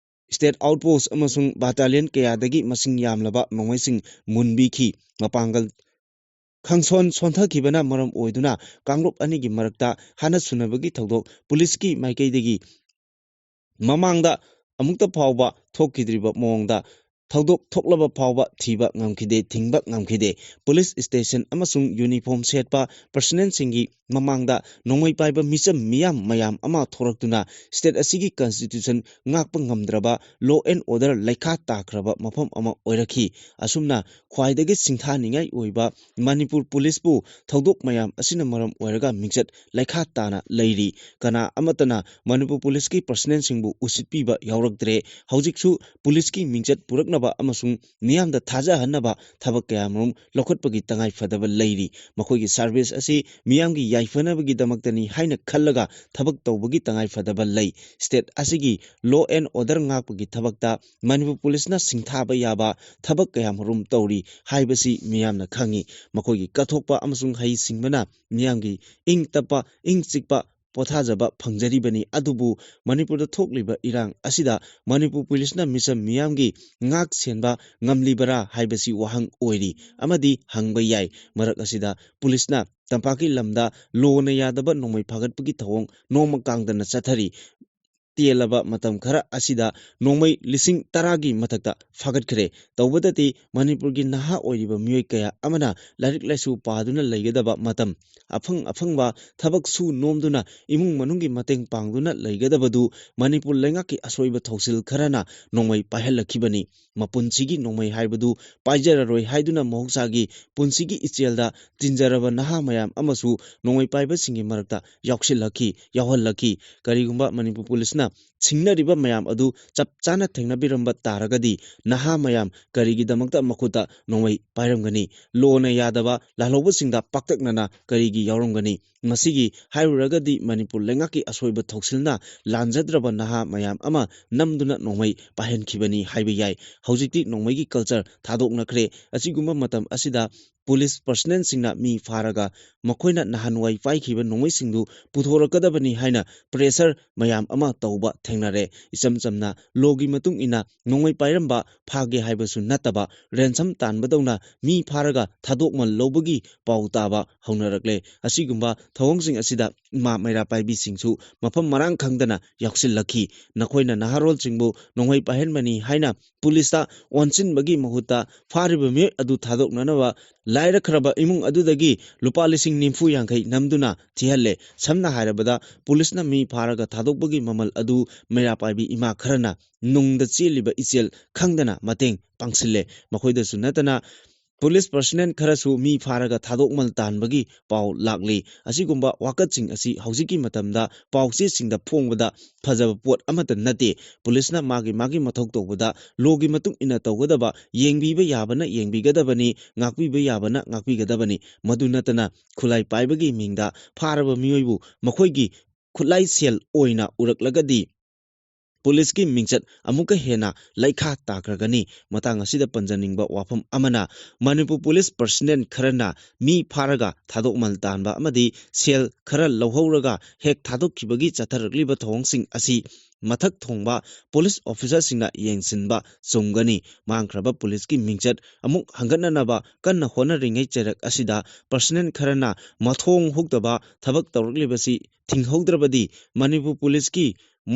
ꯁ꯭ꯇꯦꯠ ꯑꯥꯎꯠꯄꯣꯁ꯭ꯠ ꯑꯃꯁꯨꯡ ꯕꯥꯇꯥꯂꯤꯌꯟ ꯀꯌꯥꯗꯒꯤ ꯃꯁꯤꯡ ꯌꯥꯝꯂꯕ ꯅꯣꯡꯃꯩꯁꯤꯡ ꯃꯨꯟꯕꯤꯈꯤ꯫ ꯃꯄꯥꯡꯒꯜ ꯈꯪꯁꯣꯟ ꯁꯣꯟꯊꯈꯤꯕꯅ ꯃꯔꯝ ꯑꯣꯏꯗꯨꯅ ꯀꯥꯡꯂꯨꯞ ꯑꯅꯤꯒꯤ ꯃꯔꯛꯇ ꯍꯥꯠꯅ ꯁꯨꯅꯕꯒꯤ ꯊꯧꯗꯣꯛ ꯄꯨꯂꯤꯁꯀꯤ ꯃꯥꯏꯀꯩꯗꯒꯤ ꯃꯃꯥꯡꯗ ꯑꯃꯨꯛꯇ ꯐꯥꯎꯕ ꯊꯣꯛꯈꯤꯗ꯭ꯔꯤꯕ ꯃꯑꯣꯡꯗ ꯊꯧꯗꯣꯛ ꯊꯣꯛꯂꯕ ꯐꯥꯎꯕ ꯊꯤꯕ ꯉꯝꯈꯤꯗꯦ, ꯊꯤꯡꯕ ꯉꯝꯈꯤꯗꯦ꯫ ꯄꯨꯂꯤꯁ ꯁ꯭ꯇꯦꯁꯟ ꯑꯃꯁꯨꯡ ꯌꯨꯅꯤꯐꯣꯔꯝ ꯁꯦꯠꯄ ꯄꯔꯁꯅꯦꯜꯁꯤꯡꯒꯤ ꯃꯃꯥꯡꯗ ꯅꯣꯡꯃꯩ ꯄꯥꯏꯕ ꯃꯤꯆꯝ ꯃꯤꯌꯥꯝ ꯃꯌꯥꯝ ꯑꯃ ꯊꯣꯔꯛꯇꯨꯅ ꯁ꯭ꯇꯦꯠ ꯑꯁꯤꯒꯤ ꯀꯟꯁꯇꯤꯇ꯭ꯌꯨꯁꯟ ꯉꯥꯛꯄ ꯉꯝꯗ꯭ꯔꯕ, law and order ꯂꯩꯈꯥ ꯇꯥꯈ꯭ꯔꯕ ꯃꯐꯝ ꯑꯃ ꯑꯣꯏꯔꯛꯈꯤ꯫ ꯑꯁꯨꯝꯅ ꯈ꯭ꯋꯥꯏꯗꯒꯤ ꯁꯤꯡꯊꯥꯅꯤꯡꯉꯥꯏ ꯑꯣꯏꯕ ꯃꯅꯤꯄꯨꯔ ꯄꯨꯂꯤꯁꯄꯨ ꯊꯧꯗꯣꯛ ꯃꯌꯥꯝ ꯑꯁꯤꯅ ꯃꯔꯝ ꯑꯣꯏꯔꯒ ꯃꯤꯡꯆꯠ ꯂꯩꯈꯥ ꯇꯥꯅ ꯂꯩꯔꯤ꯫ ꯀꯅꯥ ꯑꯃꯠꯇꯅ ꯃꯅꯤꯄꯨꯔ ꯄꯨꯂꯤꯁꯀꯤ ꯄꯔꯁꯅꯦꯜꯁꯤꯡꯕꯨ ꯎꯁꯤꯠꯄꯤꯕ ꯌꯥꯎꯔꯛꯇ꯭ꯔꯦ꯫ ꯍꯧꯖꯤꯛꯁꯨ ꯄꯨꯂꯤꯁꯀꯤ ꯃꯤꯡꯆꯠ ꯄꯨꯔꯛꯅꯕ ꯀꯠꯊꯣꯛꯄ ꯑꯃꯁꯨꯡ ꯃꯤꯌꯥꯝꯗ ꯊꯥꯖꯍꯟꯅꯕ ꯊꯕꯛ ꯀꯌꯥꯃꯔꯨꯝ ꯂꯧꯈꯠꯄꯒꯤ ꯇꯉꯥꯏ ꯐꯗꯕ ꯂꯩꯔꯤ꯫ ꯃꯈꯣꯏꯒꯤ ꯁꯥꯔꯚꯤꯁ ꯑꯁꯤ ꯃꯤꯌꯥꯝꯒꯤ ꯌꯥꯏꯐꯅꯕꯒꯤꯗꯃꯛꯇꯅꯤ ꯍꯥꯏꯅ ꯈꯜꯂꯒ ꯊꯕꯛ ꯇꯧꯕꯒꯤ ꯇꯉꯥꯏ ꯐꯗꯕ ꯂꯩ꯫ ꯁ꯭ꯇꯦꯠ ꯑꯁꯤꯒꯤ ꯂꯣ ꯑꯦꯟ ꯑꯣꯔꯗꯔ ꯉꯥꯛꯄꯒꯤ ꯊꯕꯛꯇ ꯃꯅꯤꯄꯨꯔ ꯄꯨꯂꯤꯁꯅ ꯁꯤꯡꯊꯥꯕ ꯌꯥꯕ ꯊꯕꯛ ꯀꯌꯥꯃꯔꯨꯝ ꯇꯧꯔꯤ ꯍꯥꯏꯕꯁꯤ ꯃꯤꯌꯥꯝꯅ ꯈꯪꯉꯤ꯫ ꯃꯈꯣꯏꯒꯤ ꯀꯠꯊꯣꯛꯄ ꯑꯃꯁꯨꯡ ꯍꯩꯁꯤꯡꯕꯅ ꯃꯤꯌꯥꯝꯒꯤ ꯏꯪ ꯇꯞꯄ, ꯏꯪ ꯆꯤꯛꯄ ꯄꯣꯊꯥꯖꯕ ꯐꯪꯖꯔꯤꯕꯅꯤ꯫ ꯑꯗꯨꯕꯨ ꯃꯅꯤꯄꯨꯔꯗ ꯊꯣꯛꯂꯤꯕ ꯏꯔꯥꯡ ꯑꯁꯤꯗ ꯃꯅꯤꯄꯨꯔ ꯄꯨꯂꯤꯁꯅ ꯃꯤꯆꯝ ꯃꯤꯌꯥꯝꯒꯤ ꯉꯥꯛ ꯁꯦꯟꯕ ꯉꯝꯂꯤꯕꯔꯥ ꯍꯥꯏꯕꯁꯤ ꯋꯥꯍꯪ ꯑꯣꯏꯔꯤ ꯑꯃꯗꯤ ꯍꯪꯕ ꯌꯥꯏ꯫ ꯃꯔꯛ ꯑꯁꯤꯗ ꯄꯨꯂꯤꯁꯅ ꯇꯝꯄꯥꯛꯀꯤ ꯂꯝꯗ ꯂꯣꯅ ꯌꯥꯗꯕ ꯅꯣꯡꯃꯩ ꯐꯥꯒꯠꯄꯒꯤ ꯊꯧꯑꯣꯡ ꯅꯣꯡꯃ ꯀꯥꯡꯗꯅ ꯆꯠꯊꯔꯤ꯫ ꯇꯦꯜꯂꯕ ꯃꯇꯝ ꯈꯔ ꯑꯁꯤꯗ ꯅꯣꯡꯃꯩ ꯂꯤꯁꯤꯡ ꯇꯔꯥꯒꯤ ꯃꯊꯛꯇ ꯐꯥꯒꯠꯈ꯭ꯔꯦ꯫ ꯇꯧꯕꯗꯗꯤ ꯃꯅꯤꯄꯨꯔꯒꯤ ꯅꯍꯥ ꯑꯣꯏꯔꯤꯕ ꯃꯤꯑꯣꯏ ꯀꯌꯥ ꯑꯃꯅ ꯂꯥꯏꯔꯤꯛ ꯂꯥꯏꯁꯨ ꯄꯥꯗꯨꯅ ꯂꯩꯒꯗꯕ ꯃꯇꯝ, ꯑꯐꯪ ꯑꯐꯪꯕ ꯊꯕꯛ ꯁꯨ ꯅꯣꯝꯗꯨꯅ ꯏꯃꯨꯡ ꯃꯅꯨꯡꯒꯤ ꯃꯇꯦꯡ ꯄꯥꯡꯗꯨꯅ ꯂꯩꯒꯗꯕꯗꯨ ꯃꯅꯤꯄꯨꯔ ꯂꯩꯉꯥꯛꯀꯤ ꯑꯁꯣꯏꯕ ꯊꯧꯁꯤꯜ ꯈꯔꯅ ꯅꯣꯡꯃꯩ ꯄꯥꯏꯍꯜꯂꯛꯈꯤꯕꯅꯤ꯫ ꯃꯄꯨꯟꯁꯤꯒꯤ ꯅꯣꯡꯃꯩ ꯍꯥꯏꯕꯗꯨ ꯄꯥꯏꯖꯔꯔꯣꯏ ꯍꯥꯏꯗꯨꯅ ꯃꯍꯧꯁꯥꯒꯤ ꯄꯨꯟꯁꯤꯒꯤ ꯏꯆꯦꯜꯗ ꯇꯤꯟꯖꯔꯕ ꯅꯍꯥ ꯃꯌꯥꯝ ꯑꯃꯁꯨ ꯅꯣꯡꯃꯩ ꯄꯥꯏꯕꯁꯤꯡꯒꯤ ꯃꯔꯛꯇ ꯌꯥꯎꯁꯤꯜꯂꯛꯈꯤ, ꯌꯥꯎꯍꯜꯂꯛꯈꯤ꯫ ꯀꯔꯤꯒꯨꯝꯕ ꯃꯅꯤꯄꯨꯔ ꯄꯨꯂꯤꯁꯅ ꯁꯤꯡꯅꯔꯤꯕ ꯃꯌꯥꯝ ꯑꯗꯨ ꯆꯞ ꯆꯥꯅ ꯊꯦꯡꯅꯕꯤꯔꯝꯕ ꯇꯥꯔꯒꯗꯤ ꯅꯍꯥ ꯃꯌꯥꯝ ꯀꯔꯤꯒꯤꯗꯃꯛꯇ ꯃꯈꯨꯠꯇ ꯅꯣꯡꯃꯩ ꯄꯥꯏꯔꯝꯒꯅꯤ? ꯂꯣꯅ ꯌꯥꯗꯕ ꯂꯥꯜꯍꯧꯕꯁꯤꯡꯗ ꯄꯥꯛꯇꯛꯅꯅ ꯀꯔꯤꯒꯤ ꯌꯥꯎꯔꯝꯒꯅꯤ? ꯃꯁꯤꯒꯤ ꯍꯥꯏꯔꯨꯔꯒꯗꯤ ꯃꯅꯤꯄꯨꯔ ꯂꯩꯉꯥꯛꯀꯤ ꯑꯁꯣꯏꯕ ꯊꯧꯁꯤꯜꯅ ꯂꯥꯟꯖꯗ꯭ꯔꯕ ꯅꯍꯥ ꯃꯌꯥꯝ ꯑꯃ ꯅꯝꯗꯨꯅ ꯅꯣꯡꯃꯩ ꯄꯥꯏꯍꯟꯈꯤꯕꯅꯤ ꯍꯥꯏꯕ ꯌꯥꯏ꯫ ꯍꯧꯖꯤꯛꯇꯤ ꯅꯣꯡꯃꯩꯒꯤ ꯀꯜꯆꯔ ꯊꯥꯗꯣꯛꯅꯈ꯭ꯔꯦ꯫ ꯑꯁꯤꯒꯨꯝꯕ ꯃꯇꯝ ꯑꯁꯤꯗ ꯄꯨꯂꯤꯁ ꯄꯔꯁꯅꯦꯜꯁꯤꯡꯅ ꯃꯤ ꯐꯥꯔꯒ ꯃꯈꯣꯏꯅ ꯅꯍꯥꯟꯋꯥꯏ ꯄꯥꯏꯈꯤꯕ ꯅꯣꯡꯃꯩꯁꯤꯡꯗꯨ ꯄꯨꯊꯣꯔꯛꯀꯗꯕꯅꯤ ꯍꯥꯏꯅ ꯄ꯭ꯔꯦꯁꯔ ꯃꯌꯥꯝ ꯑꯃ ꯇꯧꯕ ꯊꯦꯡꯅꯔꯦ꯫ ꯏꯆꯝ ꯆꯝꯅ ꯂꯣꯒꯤ ꯃꯇꯨꯡ ꯏꯟꯅ ꯅꯣꯡꯃꯩ ꯄꯥꯏꯔꯝꯕ ꯐꯥꯒꯦ ꯍꯥꯏꯕꯁꯨ ꯅꯠꯇꯕ, ꯔꯦꯟꯁꯝ ꯇꯥꯟꯕꯗꯧꯅ ꯃꯤ ꯐꯥꯔꯒ ꯊꯥꯗꯣꯛꯃꯜ ꯂꯧꯕꯒꯤ ꯄꯥꯎ ꯇꯥꯕ ꯍꯧꯅꯔꯛꯂꯦ꯫ ꯑꯁꯤꯒꯨꯝꯕ ꯊꯧꯑꯣꯡꯁꯤꯡ ꯑꯁꯤꯗ ꯏꯃꯥ ꯃꯩꯔꯥ ꯄꯥꯏꯕꯤꯁꯤꯡꯁꯨ ꯃꯐꯝ ꯃꯔꯥꯡ ꯈꯪꯗꯅ ꯌꯥꯎꯁꯤꯜꯂꯛꯈꯤ꯫ ꯅꯈꯣꯏꯅ ꯅꯍꯥꯔꯣꯜꯁꯤꯡꯕꯨ ꯅꯣꯡꯃꯩ ꯄꯥꯏꯍꯟꯕꯅꯤ ꯍꯥꯏꯅ ꯄꯨꯂꯤꯁꯇ ꯑꯣꯟꯁꯤꯟꯕꯒꯤ ꯃꯍꯨꯠꯇ ꯐꯥꯔꯤꯕ ꯃꯤꯑꯣꯏ ꯑꯗꯨ ꯊꯥꯗꯣꯛꯅꯅꯕ ꯂꯥꯏꯔꯈ꯭ꯔꯕ ꯏꯃꯨꯡ ꯑꯗꯨꯗꯒꯤ ꯂꯨꯄꯥ ꯂꯤꯁꯤꯡ ꯅꯤꯐꯨ ꯌꯥꯡꯈꯩ ꯅꯝꯗꯨꯅ ꯊꯤꯍꯜꯂꯦ꯫ ꯁꯝꯅ ꯍꯥꯏꯔꯕꯗ, ꯄꯨꯂꯤꯁꯅ ꯃꯤ ꯐꯥꯔꯒ ꯊꯥꯗꯣꯛꯄꯒꯤ ꯃꯃꯜ ꯑꯗꯨ ꯃꯩꯔꯥ ꯄꯥꯏꯕꯤ ꯏꯃꯥ ꯈꯔꯅ ꯅꯨꯡꯗ ꯆꯦꯜꯂꯤꯕ ꯏꯆꯦꯜ ꯈꯪꯗꯅ ꯃꯇꯦꯡ ꯄꯥꯡꯁꯤꯜꯂꯦ꯫ ꯃꯈꯣꯏꯗꯁꯨ ꯅꯠꯇꯅ ꯄꯨꯂꯤꯁ ꯄꯔꯁꯅꯦꯜ ꯈꯔꯁꯨ ꯃꯤ ꯐꯥꯔꯒ ꯊꯥꯗꯣꯛꯃꯜ ꯇꯥꯟꯕꯒꯤ ꯄꯥꯎ ꯂꯥꯛꯂꯤ꯫ ꯑꯁꯤꯒꯨꯝꯕ ꯋꯥꯀꯠꯁꯤꯡ ꯑꯁꯤ ꯍꯧꯖꯤꯛꯀꯤ ꯃꯇꯝꯗ ꯄꯥꯎꯆꯦꯁꯤꯡꯗ ꯐꯣꯡꯕꯗ ꯐꯖꯕ ꯄꯣꯠ ꯑꯃꯠꯇ ꯅꯠꯇꯦ꯫ ꯄꯨꯂꯤꯁꯅ ꯃꯥꯒꯤ ꯃꯥꯒꯤ ꯃꯊꯧ ꯇꯧꯕꯗ ꯂꯣꯒꯤ ꯃꯇꯨꯡ ꯏꯟꯅ ꯇꯧꯒꯗꯕ, ꯌꯦꯡꯕꯤꯕ ꯌꯥꯕꯅ ꯌꯦꯡꯕꯤꯒꯗꯕꯅꯤ, ꯉꯥꯛꯄꯤꯕ ꯌꯥꯕꯅ ꯉꯥꯛꯄꯤꯒꯗꯕꯅꯤ꯫ ꯃꯗꯨ ꯅꯠꯇꯅ ꯈꯨꯠꯂꯥꯏ ꯄꯥꯏꯕꯒꯤ ꯃꯤꯡꯗ ꯐꯥꯔꯕ ꯃꯤꯑꯣꯏꯕꯨ ꯃꯈꯣꯏꯒꯤ ꯈꯨꯠꯂꯥꯏ ꯁꯦꯜ ꯑꯣꯏꯅ ꯎꯔꯛꯂꯒꯗꯤ ꯄꯨꯂꯤꯁꯀꯤ ꯃꯤꯡꯆꯠ ꯑꯃꯨꯛꯀ ꯍꯦꯟꯅ ꯂꯩꯈꯥ ꯇꯥꯈ꯭ꯔꯒꯅꯤ꯫ ꯃꯇꯥꯡ ꯑꯁꯤꯗ ꯄꯟꯖꯅꯤꯡꯕ ꯋꯥꯐꯝ ꯑꯃꯅ, ꯃꯅꯤꯄꯨꯔ ꯄꯨꯂꯤꯁ ꯄꯔꯁꯅꯦꯜ ꯈꯔꯅ ꯃꯤ ꯐꯥꯔꯒ ꯊꯥꯗꯣꯛꯃꯜ ꯇꯥꯟꯕ ꯑꯃꯗꯤ ꯁꯦꯜ ꯈꯔ ꯂꯧꯍꯧꯔꯒ ꯍꯦꯛ ꯊꯥꯗꯣꯛꯈꯤꯕꯒꯤ ꯆꯠꯊꯔꯛꯂꯤꯕ ꯊꯧꯑꯣꯡꯁꯤꯡ ꯑꯁꯤ ꯃꯊꯛ ꯊꯣꯡꯕ ꯄꯨꯂꯤꯁ ꯑꯣꯐꯤꯁꯥꯔꯁꯤꯡꯅ ꯌꯦꯡꯁꯤꯟꯕ ꯆꯨꯝꯒꯅꯤ꯫ ꯃꯥꯡꯈ꯭ꯔꯕ ꯄꯨꯂꯤꯁꯀꯤ ꯃꯤꯡꯆꯠ ꯑꯃꯨꯛ ꯍꯟꯒꯠꯅꯅꯕ ꯀꯟꯅ ꯍꯣꯠꯅꯔꯤꯉꯩ ꯆꯩꯔꯛ ꯑꯁꯤꯗ ꯄꯔꯁꯅꯦꯜ ꯈꯔꯅ ꯃꯊꯣꯡ ꯍꯨꯛꯇꯕ ꯊꯕꯛ ꯇꯧꯔꯛꯂꯤꯕꯁꯤ ꯊꯤꯡꯍꯧꯗ꯭ꯔꯕꯗꯤ ꯃꯅꯤꯄꯨꯔ ꯄꯨꯂꯤꯁꯀꯤ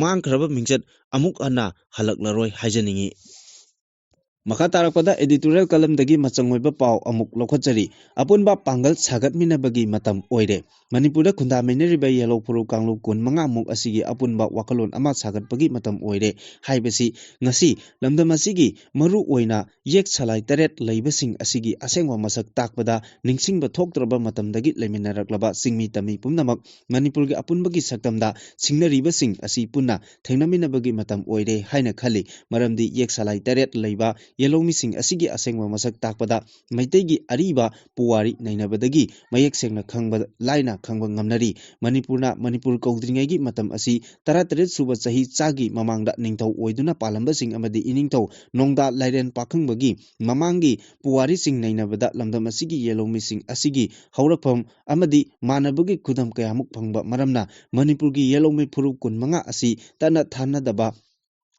ꯃꯥꯡꯈ꯭ꯔꯕ ꯃꯤꯡꯆꯠ ꯑꯃꯨꯛ ꯍꯟꯅ ꯍꯜꯂꯛꯂꯔꯣꯏ ꯍꯥꯏꯖꯅꯤꯡꯏ꯫ ꯃꯈꯥ ꯇꯥꯔꯛꯄꯗ editorial columnꯗꯒꯤ ꯃꯆꯪ ꯑꯣꯏꯕ ꯄꯥꯎ ꯑꯃꯨꯛ ꯂꯧꯈꯠꯆꯔꯤ꯫ ꯑꯄꯨꯟꯕ ꯄꯥꯡꯒꯜ ꯁꯥꯒꯠꯃꯤꯟꯅꯕꯒꯤ ꯃꯇꯝ ꯑꯣꯏꯔꯦ꯫ ꯃꯅꯤꯄꯨꯔꯗ ꯈꯨꯟꯗꯥꯃꯤꯟꯅꯔꯤꯕ ꯌꯦꯜꯍꯧ ꯐꯨꯔꯨꯞ ꯀꯥꯡꯂꯨꯞ ꯀꯨꯟ ꯃꯉꯥ ꯃꯨꯛ ꯑꯁꯤꯒꯤ ꯑꯄꯨꯟꯕ ꯋꯥꯈꯜꯂꯣꯟ ꯑꯃ ꯁꯥꯒꯠꯄꯒꯤ ꯃꯇꯝ ꯑꯣꯏꯔꯦ ꯍꯥꯏꯕꯁꯤ ꯉꯁꯤ ꯂꯝꯗꯝ ꯑꯁꯤꯒꯤ ꯃꯔꯨ ꯑꯣꯏꯅ ꯌꯦꯛ ꯁꯂꯥꯏ ꯇꯔꯦꯠ ꯂꯩꯕꯁꯤꯡ ꯑꯁꯤꯒꯤ ꯑꯁꯦꯡꯕ ꯃꯁꯛ ꯇꯥꯛꯄꯗ ꯅꯤꯡꯁꯤꯡꯕ ꯊꯣꯛꯇ꯭ꯔꯕ ꯃꯇꯝꯗꯒꯤ ꯂꯩꯃꯤꯟꯅꯔꯛꯂꯕ ꯆꯤꯡꯃꯤ ꯇꯝꯃꯤ ꯄꯨꯝꯅꯃꯛ ꯃꯅꯤꯄꯨꯔꯒꯤ ꯑꯄꯨꯟꯕꯒꯤ ꯁꯛꯇꯝꯗ ꯁꯤꯡꯅꯔꯤꯕꯁꯤꯡ ꯑꯁꯤ ꯄꯨꯟꯅ ꯊꯦꯡꯅꯃꯤꯟꯅꯕꯒꯤ ꯃꯇꯝ ꯑꯣꯏꯔꯦ ꯍꯥꯏꯅ ꯈꯜꯂꯤ꯫ ꯃꯔꯝꯗꯤ ꯌꯦꯛ ꯁꯂꯥꯏ ꯇꯔꯦꯠ ꯂꯩꯕ ꯌꯦꯜꯍꯧꯃꯤꯁꯤꯡ ꯑꯁꯤꯒꯤ ꯑꯁꯦꯡꯕ ꯃꯁꯛ ꯇꯥꯛꯄꯗ ꯃꯩꯇꯩꯒꯤ ꯑꯔꯤꯕ ꯄꯨꯋꯥꯔꯤ ꯅꯩꯅꯕꯗꯒꯤ ꯃꯌꯦꯛ ꯁꯦꯡꯅ ꯈꯪꯕ ꯂꯥꯏꯅ ꯈꯪꯕ ꯉꯝꯅꯔꯤ꯫ ꯃꯅꯤꯄꯨꯔꯅ ꯃꯅꯤꯄꯨꯔ ꯀꯧꯗ꯭ꯔꯤꯉꯩꯒꯤ ꯃꯇꯝ ꯑꯁꯤ ꯇꯔꯥꯇꯔꯦꯠ ꯁꯨꯕ ꯆꯍꯤ ꯆꯥꯒꯤ ꯃꯃꯥꯡꯗ ꯅꯤꯡꯊꯧ ꯑꯣꯏꯗꯨꯅ ꯄꯥꯜꯂꯝꯕꯁꯤꯡ ꯑꯃꯗꯤ ꯏꯅꯤꯡꯊꯧ ꯅꯣꯡꯗꯥ ꯂꯥꯏꯔꯦꯟ ꯄꯥꯈꯪꯕꯒꯤ ꯃꯃꯥꯡꯒꯤ ꯄꯨꯋꯥꯔꯤꯁꯤꯡ ꯅꯩꯅꯕꯗ ꯂꯝꯗꯝ ꯑꯁꯤꯒꯤ ꯌꯦꯜꯍꯧꯃꯤꯁꯤꯡ ꯑꯁꯤꯒꯤ ꯍꯧꯔꯛꯐꯝ ꯑꯃꯗꯤ ꯃꯥꯟꯅꯕꯒꯤ ꯈꯨꯗꯝ ꯀꯌꯥꯃꯨꯛ ꯐꯪꯕ ꯃꯔꯝꯅ ꯃꯅꯤꯄꯨꯔꯒꯤ ꯌꯦꯜꯍꯧꯃꯤ ꯐꯨꯔꯨꯞ ꯀꯨꯟ ꯃꯉꯥ ꯑꯁꯤ ꯇꯠꯅ ꯊꯥꯅꯗꯕ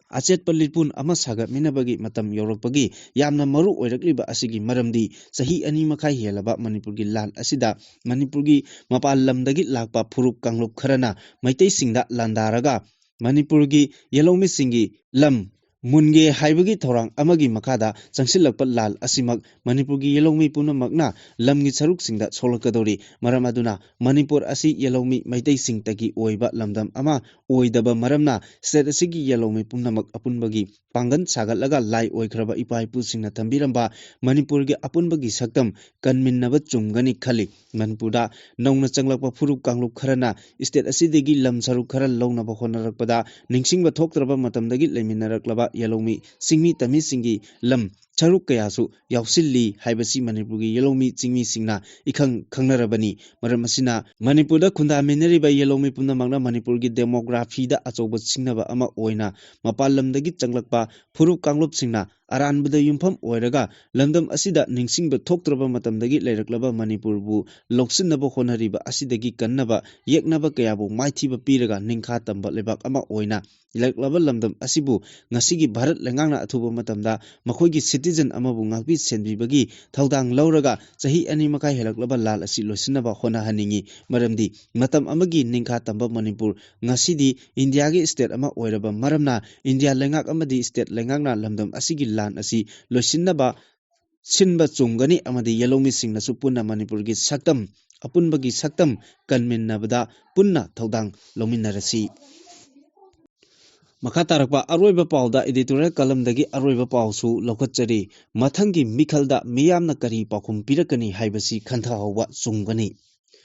ꯑꯆꯦꯠꯄ ꯂꯤꯄꯨꯟ ꯑꯃ ꯁꯥꯒꯠꯃꯤꯟꯅꯕꯒꯤ ꯃꯇꯝ ꯌꯧꯔꯛꯄꯒꯤ ꯌꯥꯝꯅ ꯃꯔꯨ ꯑꯣꯏꯔꯛꯂꯤꯕ ꯑꯁꯤꯒꯤ ꯃꯔꯝꯗꯤ ꯆꯍꯤ ꯑꯅꯤ ꯃꯈꯥꯏ ꯍꯦꯜꯂꯕ ꯃꯅꯤꯄꯨꯔꯒꯤ ꯂꯥꯟ ꯑꯁꯤꯗ ꯃꯅꯤꯄꯨꯔꯒꯤ ꯃꯄꯥꯟ ꯂꯝꯗꯒꯤ ꯂꯥꯛꯄ ꯐꯨꯔꯨꯞ ꯀꯥꯡꯂꯨꯞ ꯈꯔꯅ ꯃꯩꯇꯩꯁꯤꯡꯗ ꯂꯥꯟꯗꯥꯔꯒ ꯃꯅꯤꯄꯨꯔꯒꯤ ꯌꯦꯜꯍꯧꯃꯤꯁꯤꯡꯒꯤ ꯂꯝ ꯃꯨꯟꯒꯦ ꯍꯥꯏꯕꯒꯤ ꯊꯧꯔꯥꯡ ꯑꯃꯒꯤ ꯃꯈꯥꯗ ꯆꯪꯁꯤꯜꯂꯛꯄ ꯂꯥꯜ ꯑꯁꯤꯃꯛ ꯃꯅꯤꯄꯨꯔꯒꯤ ꯌꯦꯜꯍꯧꯃꯤ ꯄꯨꯝꯅꯃꯛꯅ ꯂꯝꯒꯤ ꯁꯔꯨꯛꯁꯤꯡꯗ ꯁꯣꯛꯂꯛꯀꯗꯧꯔꯤ꯫ ꯃꯔꯝ ꯑꯗꯨꯅ ꯃꯅꯤꯄꯨꯔ ꯑꯁꯤ ꯌꯦꯜꯍꯧꯃꯤ ꯃꯩꯇꯩꯁꯤꯡꯇꯒꯤ ꯑꯣꯏꯕ ꯂꯝꯗꯝ ꯑꯃ ꯑꯣꯏꯗꯕ ꯃꯔꯝꯅ state ꯑꯁꯤꯒꯤ ꯌꯦꯜꯍꯧꯃꯤ ꯄꯨꯝꯅꯃꯛ ꯑꯄꯨꯟꯕꯒꯤ ꯄꯥꯡꯒꯜ ꯁꯥꯒꯠꯂꯒ ꯂꯥꯏ ꯑꯣꯏꯈ꯭ꯔꯕ ꯏꯄꯥ ꯏꯄꯨꯁꯤꯡꯅ ꯊꯝꯕꯤꯔꯝꯕ ꯃꯅꯤꯄꯨꯔꯒꯤ ꯑꯄꯨꯟꯕꯒꯤ ꯁꯛꯇꯝ ꯀꯟꯃꯤꯟꯅꯕ ꯆꯨꯝꯒꯅꯤ ꯈꯜꯂꯤ꯫ ꯃꯅꯤꯄꯨꯔꯗ ꯅꯧꯅ ꯆꯪꯂꯛꯄ ꯐꯨꯔꯨꯞ ꯀꯥꯡꯂꯨꯞ ꯈꯔꯅ state ꯑꯁꯤꯗꯒꯤ ꯂꯝ ꯁꯔꯨꯛ ꯈꯔ ꯂꯧꯅꯕ ꯍꯣꯠꯅꯔꯛꯄꯗ ꯅꯤꯡꯁꯤꯡꯕ ꯊꯣꯛꯇ꯭ꯔꯕ ꯃꯇꯝꯗꯒꯤ ꯂꯩꯃꯤꯟꯅꯔꯛꯂꯕ ꯌꯦꯜꯍꯧꯃꯤ ꯆꯤꯡꯃꯤ ꯇꯝꯃꯤꯁꯤꯡꯒꯤ ꯂꯝ ꯁꯔꯨꯛ ꯀꯌꯥꯁꯨ ꯌꯥꯎꯁꯤꯜꯂꯤ ꯍꯥꯏꯕꯁꯤ ꯃꯅꯤꯄꯨꯔꯒꯤ ꯌꯦꯜꯍꯧꯃꯤ ꯆꯤꯡꯃꯤꯁꯤꯡꯅ ꯏꯈꯪ ꯈꯪꯅꯔꯕꯅꯤ꯫ ꯃꯔꯝ ꯑꯁꯤꯅ ꯃꯅꯤꯄꯨꯔꯗ ꯈꯨꯟꯗꯥꯃꯤꯟꯅꯔꯤꯕ ꯌꯦꯜꯍꯧꯃꯤ ꯄꯨꯝꯅꯃꯛꯅ ꯃꯅꯤꯄꯨꯔꯒꯤ demographyꯗ ꯑꯆꯧꯕ ꯁꯤꯡꯅꯕ ꯑꯃ ꯑꯣꯏꯅ ꯃꯄꯥꯟ ꯂꯝꯗꯒꯤ ꯆꯪꯂꯛꯄ ꯐꯨꯔꯨꯞ ꯀꯥꯡꯂꯨꯞꯁꯤꯡꯅ ꯑꯔꯥꯟꯕꯗ ꯌꯨꯝꯐꯝ ꯑꯣꯏꯔꯒ ꯂꯝꯗꯝ ꯑꯁꯤꯗ ꯅꯤꯡꯁꯤꯡꯕ ꯊꯣꯛꯇ꯭ꯔꯕ ꯃꯇꯝꯗꯒꯤ ꯂꯩꯔꯛꯂꯕ ꯃꯅꯤꯄꯨꯔꯕꯨ ꯂꯧꯁꯤꯟꯅꯕ ꯍꯣꯠꯅꯔꯤꯕ ꯑꯁꯤꯗꯒꯤ ꯀꯟꯅꯕ ꯌꯦꯛꯅꯕ ꯀꯌꯥꯕꯨ ꯃꯥꯏꯊꯤꯕ ꯄꯤꯔꯒ ꯅꯤꯡꯈꯥ ꯇꯝꯕ ꯂꯩꯕꯥꯛ ꯑꯃ ꯑꯣꯏꯅ ꯂꯩꯔꯛꯂꯕ ꯂꯝꯗꯝ ꯑꯁꯤꯕꯨ ꯉꯁꯤꯒꯤ ꯚꯥꯔꯠ ꯂꯩꯉꯥꯛꯅ ꯑꯊꯨꯕ ꯃꯇꯝꯗ ꯃꯈꯣꯏꯒꯤ citizen ꯑꯃꯕꯨ ꯉꯥꯛꯄꯤ ꯁꯦꯟꯕꯤꯕꯒꯤ ꯊꯧꯗꯥꯡ ꯂꯧꯔꯒ ꯆꯍꯤ ꯑꯅꯤ ꯃꯈꯥꯏ ꯍꯦꯜꯂꯛꯂꯕ ꯂꯥꯜ ꯑꯁꯤ ꯂꯣꯏꯁꯤꯟꯅꯕ ꯍꯣꯠꯅꯍꯟꯅꯤꯡꯏ꯫ ꯃꯔꯝꯗꯤ ꯃꯇꯝ ꯑꯃꯒꯤ ꯅꯤꯡꯈꯥ ꯇꯝꯕ ꯃꯅꯤꯄꯨꯔ ꯉꯁꯤꯗꯤ ꯏꯟꯗꯤꯌꯥꯒꯤ state ꯑꯃ ꯑꯣꯏꯔꯕ ꯃꯔꯝꯅ ꯏꯟꯗꯤꯌꯥ ꯂꯩꯉꯥꯛ ꯑꯃꯗꯤ state ꯂꯩꯉꯥꯛꯅ ꯂꯝꯗꯝ ꯑꯁꯤꯒꯤ ꯂꯥꯟ ꯑꯁꯤ ꯂꯣꯏꯁꯤꯟꯅꯕ ꯁꯤꯟꯕ ꯆꯨꯝꯒꯅꯤ ꯑꯃꯗꯤ ꯌꯦꯜꯍꯧꯃꯤꯁꯤꯡꯅꯁꯨ ꯄꯨꯟꯅ ꯃꯅꯤꯄꯨꯔꯒꯤ ꯁꯛꯇꯝ, ꯑꯄꯨꯟꯕꯒꯤ ꯁꯛꯇꯝ ꯀꯟꯃꯤꯟꯅꯕꯗ ꯄꯨꯟꯅ ꯊꯧꯗꯥꯡ ꯂꯧꯃꯤꯟꯅꯔꯁꯤ꯫ ꯃꯈꯥ ꯇꯥꯔꯛꯄ ꯑꯔꯣꯏꯕ ꯄꯥꯎꯗ editorial columnꯗꯒꯤ ꯑꯔꯣꯏꯕ ꯄꯥꯎꯁꯨ ꯂꯧꯈꯠꯆꯔꯤ꯫ ꯃꯊꯪꯒꯤ ꯃꯤꯈꯜꯗ ꯃꯤꯌꯥꯝꯅ ꯀꯔꯤ ꯄꯥꯎꯈꯨꯝ ꯄꯤꯔꯛꯀꯅꯤ ꯍꯥꯏꯕꯁꯤ ꯈꯟꯊꯍꯧꯕ ꯆꯨꯝꯒꯅꯤ꯫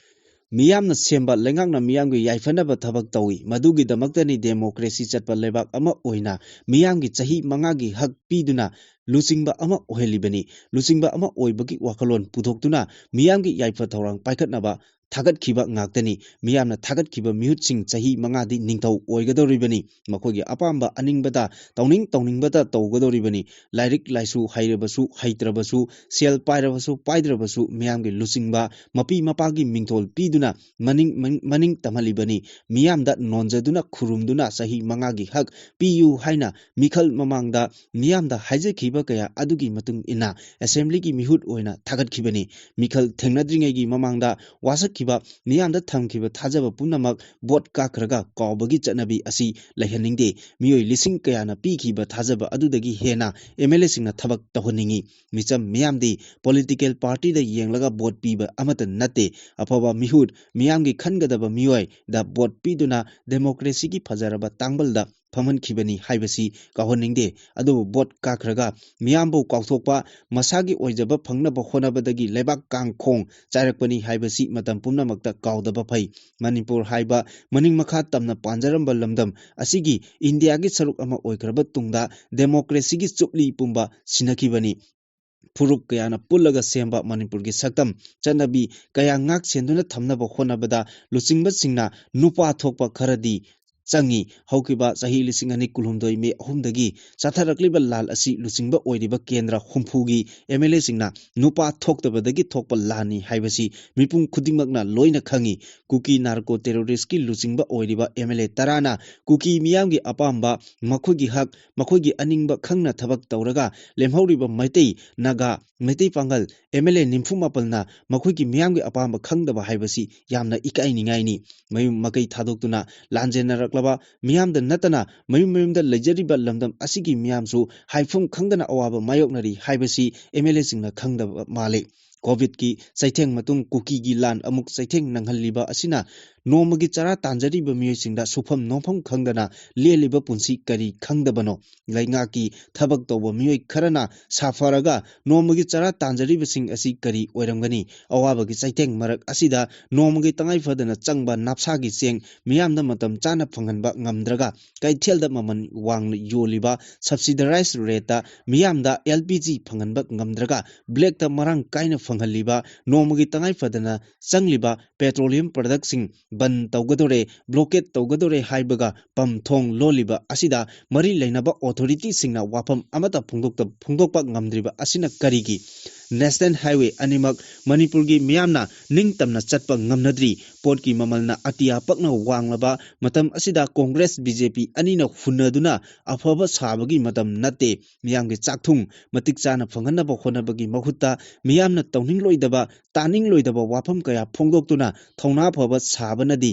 ꯃꯤꯌꯥꯝꯅ ꯁꯦꯝꯕ ꯂꯩꯉꯥꯛꯅ ꯃꯤꯌꯥꯝꯒꯤ ꯌꯥꯏꯐꯅꯕ ꯊꯕꯛ ꯇꯧꯏ꯫ ꯃꯗꯨꯒꯤꯗꯃꯛꯇꯅꯤ democracy ꯆꯠꯄ ꯂꯩꯕꯥꯛ ꯑꯃ ꯑꯣꯏꯅ ꯃꯤꯌꯥꯝꯒꯤ ꯆꯍꯤ ꯃꯉꯥꯒꯤ ꯍꯛ ꯄꯤꯗꯨꯅ ꯂꯨꯆꯤꯡꯕ ꯑꯃ ꯑꯣꯏꯍꯜꯂꯤꯕꯅꯤ꯫ ꯂꯨꯆꯤꯡꯕ ꯑꯃ ꯑꯣꯏꯕꯒꯤ ꯋꯥꯈꯜꯂꯣꯟ ꯄꯨꯊꯣꯛꯇꯨꯅ ꯃꯤꯌꯥꯝꯒꯤ ꯌꯥꯏꯐ ꯊꯧꯔꯥꯡ ꯄꯥꯏꯈꯠꯅꯕ ꯊꯥꯒꯠꯈꯤꯕ ꯉꯥꯛꯇꯅꯤ꯫ ꯃꯤꯌꯥꯝꯅ ꯊꯥꯒꯠꯈꯤꯕ ꯃꯤꯍꯨꯠꯁꯤꯡ ꯆꯍꯤ ꯃꯉꯥꯗꯤ ꯅꯤꯡꯊꯧ ꯑꯣꯏꯒꯗꯧꯔꯤꯕꯅꯤ꯫ ꯃꯈꯣꯏꯒꯤ ꯑꯄꯥꯝꯕ ꯑꯅꯤꯡꯕꯗ ꯇꯧꯅꯤꯡ ꯇꯧꯅꯤꯡꯕꯇ ꯇꯧꯒꯗꯧꯔꯤꯕꯅꯤ꯫ ꯂꯥꯏꯔꯤꯛ ꯂꯥꯏꯁꯨ ꯍꯩꯔꯕꯁꯨ ꯍꯩꯇ꯭ꯔꯕꯁꯨ, ꯁꯦꯜ ꯄꯥꯏꯔꯕꯁꯨ ꯄꯥꯏꯗ꯭ꯔꯕꯁꯨ ꯃꯤꯌꯥꯝꯒꯤ ꯂꯨꯆꯤꯡꯕ, ꯃꯄꯤ ꯃꯄꯥꯒꯤ ꯃꯤꯡꯊꯣꯜ ꯄꯤꯗꯨꯅ ꯃꯅꯤꯡ, ꯃꯅꯤꯡ, ꯃꯅꯤꯡ ꯇꯝꯍꯜꯂꯤꯕꯅꯤ꯫ ꯃꯤꯌꯥꯝꯗ ꯅꯣꯟꯖꯗꯨꯅ ꯈꯨꯔꯨꯝꯗꯨꯅ ꯆꯍꯤ ꯃꯉꯥꯒꯤ ꯍꯛ ꯄꯤꯌꯨ ꯍꯥꯏꯅ ꯃꯤꯈꯜ ꯃꯃꯥꯡꯗ ꯃꯤꯌꯥꯝꯗ ꯍꯥꯏꯖꯈꯤꯕ ꯀꯌꯥ ꯑꯗꯨꯒꯤ ꯃꯇꯨꯡ ꯏꯟꯅ assemblyꯒꯤ ꯃꯤꯍꯨꯠ ꯑꯣꯏꯅ ꯊꯥꯒꯠꯈꯤꯕꯅꯤ꯫ ꯃꯤꯈꯜ ꯊꯦꯡꯅꯗ꯭ꯔꯤꯉꯩꯒꯤ ꯃꯃꯥꯡꯗ ꯋꯥꯁꯛꯈꯤꯕ ꯃꯤꯌꯥꯝꯗ ꯊꯝꯈꯤꯕ ꯊꯥꯖꯕ ꯄꯨꯝꯅꯃꯛ ꯚꯣꯠ ꯀꯥꯈ꯭ꯔꯒ ꯀꯥꯎꯕꯒꯤ ꯆꯠꯅꯕꯤ ꯑꯁꯤ ꯂꯩꯍꯟꯅꯤꯡꯗꯦ꯫ ꯃꯤꯑꯣꯏ ꯂꯤꯁꯤꯡ ꯀꯌꯥꯅ ꯄꯤꯈꯤꯕ ꯊꯥꯖꯕ ꯑꯗꯨꯗꯒꯤ ꯍꯦꯟꯅ ꯑꯦꯝ ꯑꯦꯜ ꯑꯦꯁꯤꯡꯅ ꯊꯕꯛ ꯇꯧꯍꯟꯅꯤꯡꯏ꯫ ꯃꯤꯆꯝ ꯃꯤꯌꯥꯝꯗꯤ ꯄꯣꯂꯤꯇꯤꯀꯦꯜ ꯄꯥꯔꯇꯤꯗ ꯌꯦꯡꯂꯒ ꯚꯣꯠ ꯄꯤꯕ ꯑꯃꯠꯇ ꯅꯠꯇꯦ꯫ ꯑꯐꯕ ꯃꯤꯍꯨꯠ, ꯃꯤꯌꯥꯝꯒꯤ ꯈꯟꯒꯗꯕ ꯃꯤꯑꯣꯏꯗ ꯚꯣꯠ ꯄꯤꯗꯨꯅ ꯗꯦꯃꯣꯀ꯭ꯔꯦꯁꯤꯒꯤ ꯐꯖꯔꯕ ꯇꯥꯡꯕꯜꯗ ꯐꯝꯍꯟꯈꯤꯕꯅꯤ ꯍꯥꯏꯕꯁꯤ ꯀꯥꯎꯍꯟꯅꯤꯡꯗꯦ꯫ ꯑꯗꯨꯕꯨ ꯚꯣꯠ ꯀꯥꯈ꯭ꯔꯒ ꯃꯤꯌꯥꯝꯕꯨ ꯀꯥꯎꯊꯣꯛꯄ, ꯃꯁꯥꯒꯤ ꯑꯣꯏꯖꯕ ꯐꯪꯅꯕ ꯍꯣꯠꯅꯕꯗꯒꯤ ꯂꯩꯕꯥꯛ ꯀꯥꯡꯈꯣꯡ ꯆꯥꯏꯔꯛꯄꯅꯤ ꯍꯥꯏꯕꯁꯤ ꯃꯇꯝ ꯄꯨꯝꯅꯃꯛꯇ ꯀꯥꯎꯗꯕ ꯐꯩ꯫ ꯃꯅꯤꯄꯨꯔ ꯍꯥꯏꯕ ꯃꯅꯤꯡ ꯃꯈꯥ ꯇꯝꯅ ꯄꯥꯟꯖꯔꯝꯕ ꯂꯝꯗꯝ ꯑꯁꯤꯒꯤ ꯏꯟꯗꯤꯌꯥꯒꯤ ꯁꯔꯨꯛ ꯑꯃ ꯑꯣꯏꯈ꯭ꯔꯕ ꯇꯨꯡꯗ ꯗꯦꯃꯣꯀ꯭ꯔꯦꯁꯤꯒꯤ ꯆꯨꯞꯂꯤ ꯄꯨꯝꯕ ꯁꯤꯟꯅꯈꯤꯕꯅꯤ꯫ ꯐꯨꯔꯨꯞ ꯀꯌꯥꯅ ꯄꯨꯜꯂꯒ ꯁꯦꯝꯕ ꯃꯅꯤꯄꯨꯔꯒꯤ ꯁꯛꯇꯝ, ꯆꯠꯅꯕꯤ ꯀꯌꯥ ꯉꯥꯛ ꯁꯦꯟꯗꯨꯅ ꯊꯝꯅꯕ ꯍꯣꯠꯅꯕꯗ ꯂꯨꯆꯤꯡꯕꯁꯤꯡꯅ ꯅꯨꯄꯥ ꯊꯣꯛꯄ ꯈꯔꯗꯤ ꯆꯪꯏ꯫ ꯍꯧꯈꯤꯕ ꯆꯍꯤ ꯂꯤꯁꯤꯡ ꯑꯅꯤ ꯀꯨꯟꯍꯨꯝꯗꯣꯏ ꯃꯦ ꯑꯍꯨꯝꯗꯒꯤ ꯆꯠꯊꯔꯛꯂꯤꯕ ꯂꯥꯟ ꯑꯁꯤ ꯂꯨꯆꯤꯡꯕ ꯑꯣꯏꯔꯤꯕ ꯀꯦꯟꯗ꯭ꯔ ꯍꯨꯝꯐꯨꯒꯤ ꯑꯦꯝ ꯑꯦꯜ ꯑꯦꯁꯤꯡꯅ ꯅꯨꯄꯥ ꯊꯣꯛꯇꯕꯗꯒꯤ ꯊꯣꯛꯄ ꯂꯥꯟꯅꯤ ꯍꯥꯏꯕꯁꯤ ꯃꯤꯄꯨꯝ ꯈꯨꯗꯤꯡꯃꯛꯅ ꯂꯣꯏꯅ ꯈꯪꯏ꯫ ꯀꯨꯀꯤ ꯅꯥꯔꯀꯣ ꯇꯦꯔꯣꯔꯤꯁꯀꯤ ꯂꯨꯆꯤꯡꯕ ꯑꯣꯏꯔꯤꯕ ꯑꯦꯝ ꯑꯦꯜ ꯑꯦ ꯇꯔꯥꯅ ꯀꯨꯀꯤ ꯃꯤꯌꯥꯝꯒꯤ ꯑꯄꯥꯝꯕ, ꯃꯈꯣꯏꯒꯤ ꯍꯛ, ꯃꯈꯣꯏꯒꯤ ꯑꯅꯤꯡꯕ ꯈꯪꯅ ꯊꯕꯛ ꯇꯧꯔꯒ ꯂꯦꯝꯍꯧꯔꯤꯕ ꯃꯩꯇꯩ, ꯅꯥꯒꯥ, ꯃꯩꯇꯩ ꯄꯥꯉꯜ ꯑꯦꯝ ꯑꯦꯜ ꯑꯦ ꯅꯤꯐꯨ ꯃꯥꯄꯜꯅ ꯃꯈꯣꯏꯒꯤ ꯃꯤꯌꯥꯝꯒꯤ ꯑꯄꯥꯝꯕ ꯈꯪꯗꯕ ꯍꯥꯏꯕꯁꯤ ꯌꯥꯝꯅ ꯏꯀꯥꯏꯅꯤꯡꯉꯥꯏꯅꯤ꯫ ꯃꯌꯨꯝ ꯃꯀꯩ ꯊꯥꯗꯣꯛꯇꯨꯅ ꯂꯥꯟꯖꯦꯟꯅꯔꯛꯂꯕ ꯃꯤꯌꯥꯝꯗ ꯅꯠꯇꯅ ꯃꯌꯨꯝ ꯃꯌꯨꯝꯗ ꯂꯩꯖꯔꯤꯕ ꯂꯝꯗꯝ ꯑꯁꯤꯒꯤ ꯃꯤꯌꯥꯝꯁꯨ ꯍꯥꯏꯐꯝ ꯈꯪꯗꯅ ꯑꯋꯥꯕ ꯃꯥꯌꯣꯛꯅꯔꯤ ꯍꯥꯏꯕꯁꯤ ꯑꯦꯝ ꯑꯦꯜ ꯑꯦꯁꯤꯡꯅ ꯈꯪꯗꯕ ꯃꯥꯜꯂꯤ꯫ ꯀꯣꯚꯤꯗꯀꯤ ꯆꯩꯊꯦꯡ ꯃꯇꯨꯡ ꯀꯨꯀꯤꯒꯤ ꯂꯥꯟ ꯑꯃꯨꯛ ꯆꯩꯊꯦꯡ ꯅꯪꯍꯜꯂꯤꯕ ꯑꯁꯤꯅ ꯅꯣꯡꯃꯒꯤ ꯆꯔꯥ ꯇꯥꯟꯖꯔꯤꯕ ꯃꯤꯑꯣꯏꯁꯤꯡꯗ ꯁꯨꯐꯝ ꯅꯣꯝꯐꯝ ꯈꯪꯗꯅ ꯂꯦꯜꯂꯤꯕ ꯄꯨꯟꯁꯤ ꯀꯔꯤ ꯈꯪꯗꯕꯅꯣ? ꯂꯩꯉꯥꯛꯀꯤ ꯊꯕꯛ ꯇꯧꯕ ꯃꯤꯑꯣꯏ ꯈꯔꯅ ꯁꯥꯐꯔꯒ ꯅꯣꯡꯃꯒꯤ ꯆꯔꯥ ꯇꯥꯟꯖꯔꯤꯕꯁꯤꯡ ꯑꯁꯤ ꯀꯔꯤ ꯑꯣꯏꯔꯝꯒꯅꯤ? ꯑꯋꯥꯕꯒꯤ ꯆꯩꯊꯦꯡ ꯃꯔꯛ ꯑꯁꯤꯗ ꯅꯣꯡꯃꯒꯤ ꯇꯉꯥꯏ ꯐꯗꯅ ꯆꯪꯕ ꯅꯥꯞꯁꯥꯒꯤ ꯆꯦꯡ ꯃꯤꯌꯥꯝꯗ ꯃꯇꯝ ꯆꯥꯅ ꯐꯪꯍꯟꯕ ꯉꯝꯗ꯭ꯔꯒ ꯀꯩꯊꯦꯜꯗ ꯃꯃꯜ ꯋꯥꯡꯅ ꯌꯣꯜꯂꯤꯕ ꯁꯕꯁꯤꯗꯥꯏꯖ ꯔꯦꯠꯇ ꯃꯤꯌꯥꯝꯗ ꯑꯦꯜ ꯄꯤ ꯖꯤ ꯐꯪꯍꯟꯕ ꯉꯝꯗ꯭ꯔꯒ ꯕ꯭ꯂꯦꯛꯇ ꯃꯔꯥꯡ ꯀꯥꯏꯅ ꯐꯪꯍꯜꯂꯤꯕ ꯅꯣꯡꯃꯒꯤ ꯇꯉꯥꯏ ꯐꯗꯅ ꯆꯪꯂꯤꯕ ꯄꯦꯇ꯭ꯔꯣꯂꯤꯌꯝ ꯄ꯭ꯔꯗꯛꯁꯤꯡ ꯕꯟ ꯇꯧꯒꯗꯣꯔꯦ, ꯕ꯭ꯂꯣꯀꯦꯠ ꯇꯧꯒꯗꯣꯔꯦ ꯍꯥꯏꯕꯒ ꯄꯝ ꯊꯣꯡ ꯂꯣꯜꯂꯤꯕ ꯑꯁꯤꯗ ꯃꯔꯤ ꯂꯩꯅꯕ ꯑꯣꯊꯣꯔꯤꯇꯤꯁꯤꯡꯅ ꯋꯥꯐꯝ ꯑꯃꯠꯇ ꯐꯣꯡꯗꯣꯛꯇ-, ꯐꯣꯡꯗꯣꯛꯄ ꯉꯝꯗ꯭ꯔꯤꯕ ꯑꯁꯤꯅ ꯀꯔꯤꯒꯤ? National Highway ꯑꯅꯤꯃꯛ ꯃꯅꯤꯄꯨꯔꯒꯤ ꯃꯤꯌꯥꯝꯅ ꯅꯤꯡꯇꯝꯅ ꯆꯠꯄ ꯉꯝꯅꯗ꯭ꯔꯤ꯫ ꯄꯣꯠꯀꯤ ꯃꯃꯜꯅ ꯑꯇꯤꯌꯥ ꯄꯛꯅ ꯋꯥꯡꯂꯕ ꯃꯇꯝ ꯑꯁꯤꯗ ꯀꯣꯡꯒ꯭ꯔꯦꯁ ꯕꯤ ꯖꯦ ꯄꯤ ꯑꯅꯤꯅ ꯍꯨꯟꯅꯗꯨꯅ ꯑꯐꯕ ꯁꯥꯕꯒꯤ ꯃꯇꯝ ꯅꯠꯇꯦ꯫ ꯃꯤꯌꯥꯝꯒꯤ ꯆꯥꯛꯊꯨꯡ ꯃꯇꯤꯛ ꯆꯥꯅ ꯐꯪꯍꯟꯅꯕ ꯍꯣꯠꯅꯕꯒꯤ ꯃꯍꯨꯠꯇ ꯃꯤꯌꯥꯝꯅ ꯇꯧꯅꯤꯡꯂꯣꯏꯗꯕ, ꯇꯥꯅꯤꯡꯂꯣꯏꯗꯕ ꯋꯥꯐꯝ ꯀꯌꯥ ꯐꯣꯡꯗꯣꯛꯇꯨꯅ ꯊꯧꯅꯥ ꯐꯕ ꯁꯥꯕꯅꯗꯤ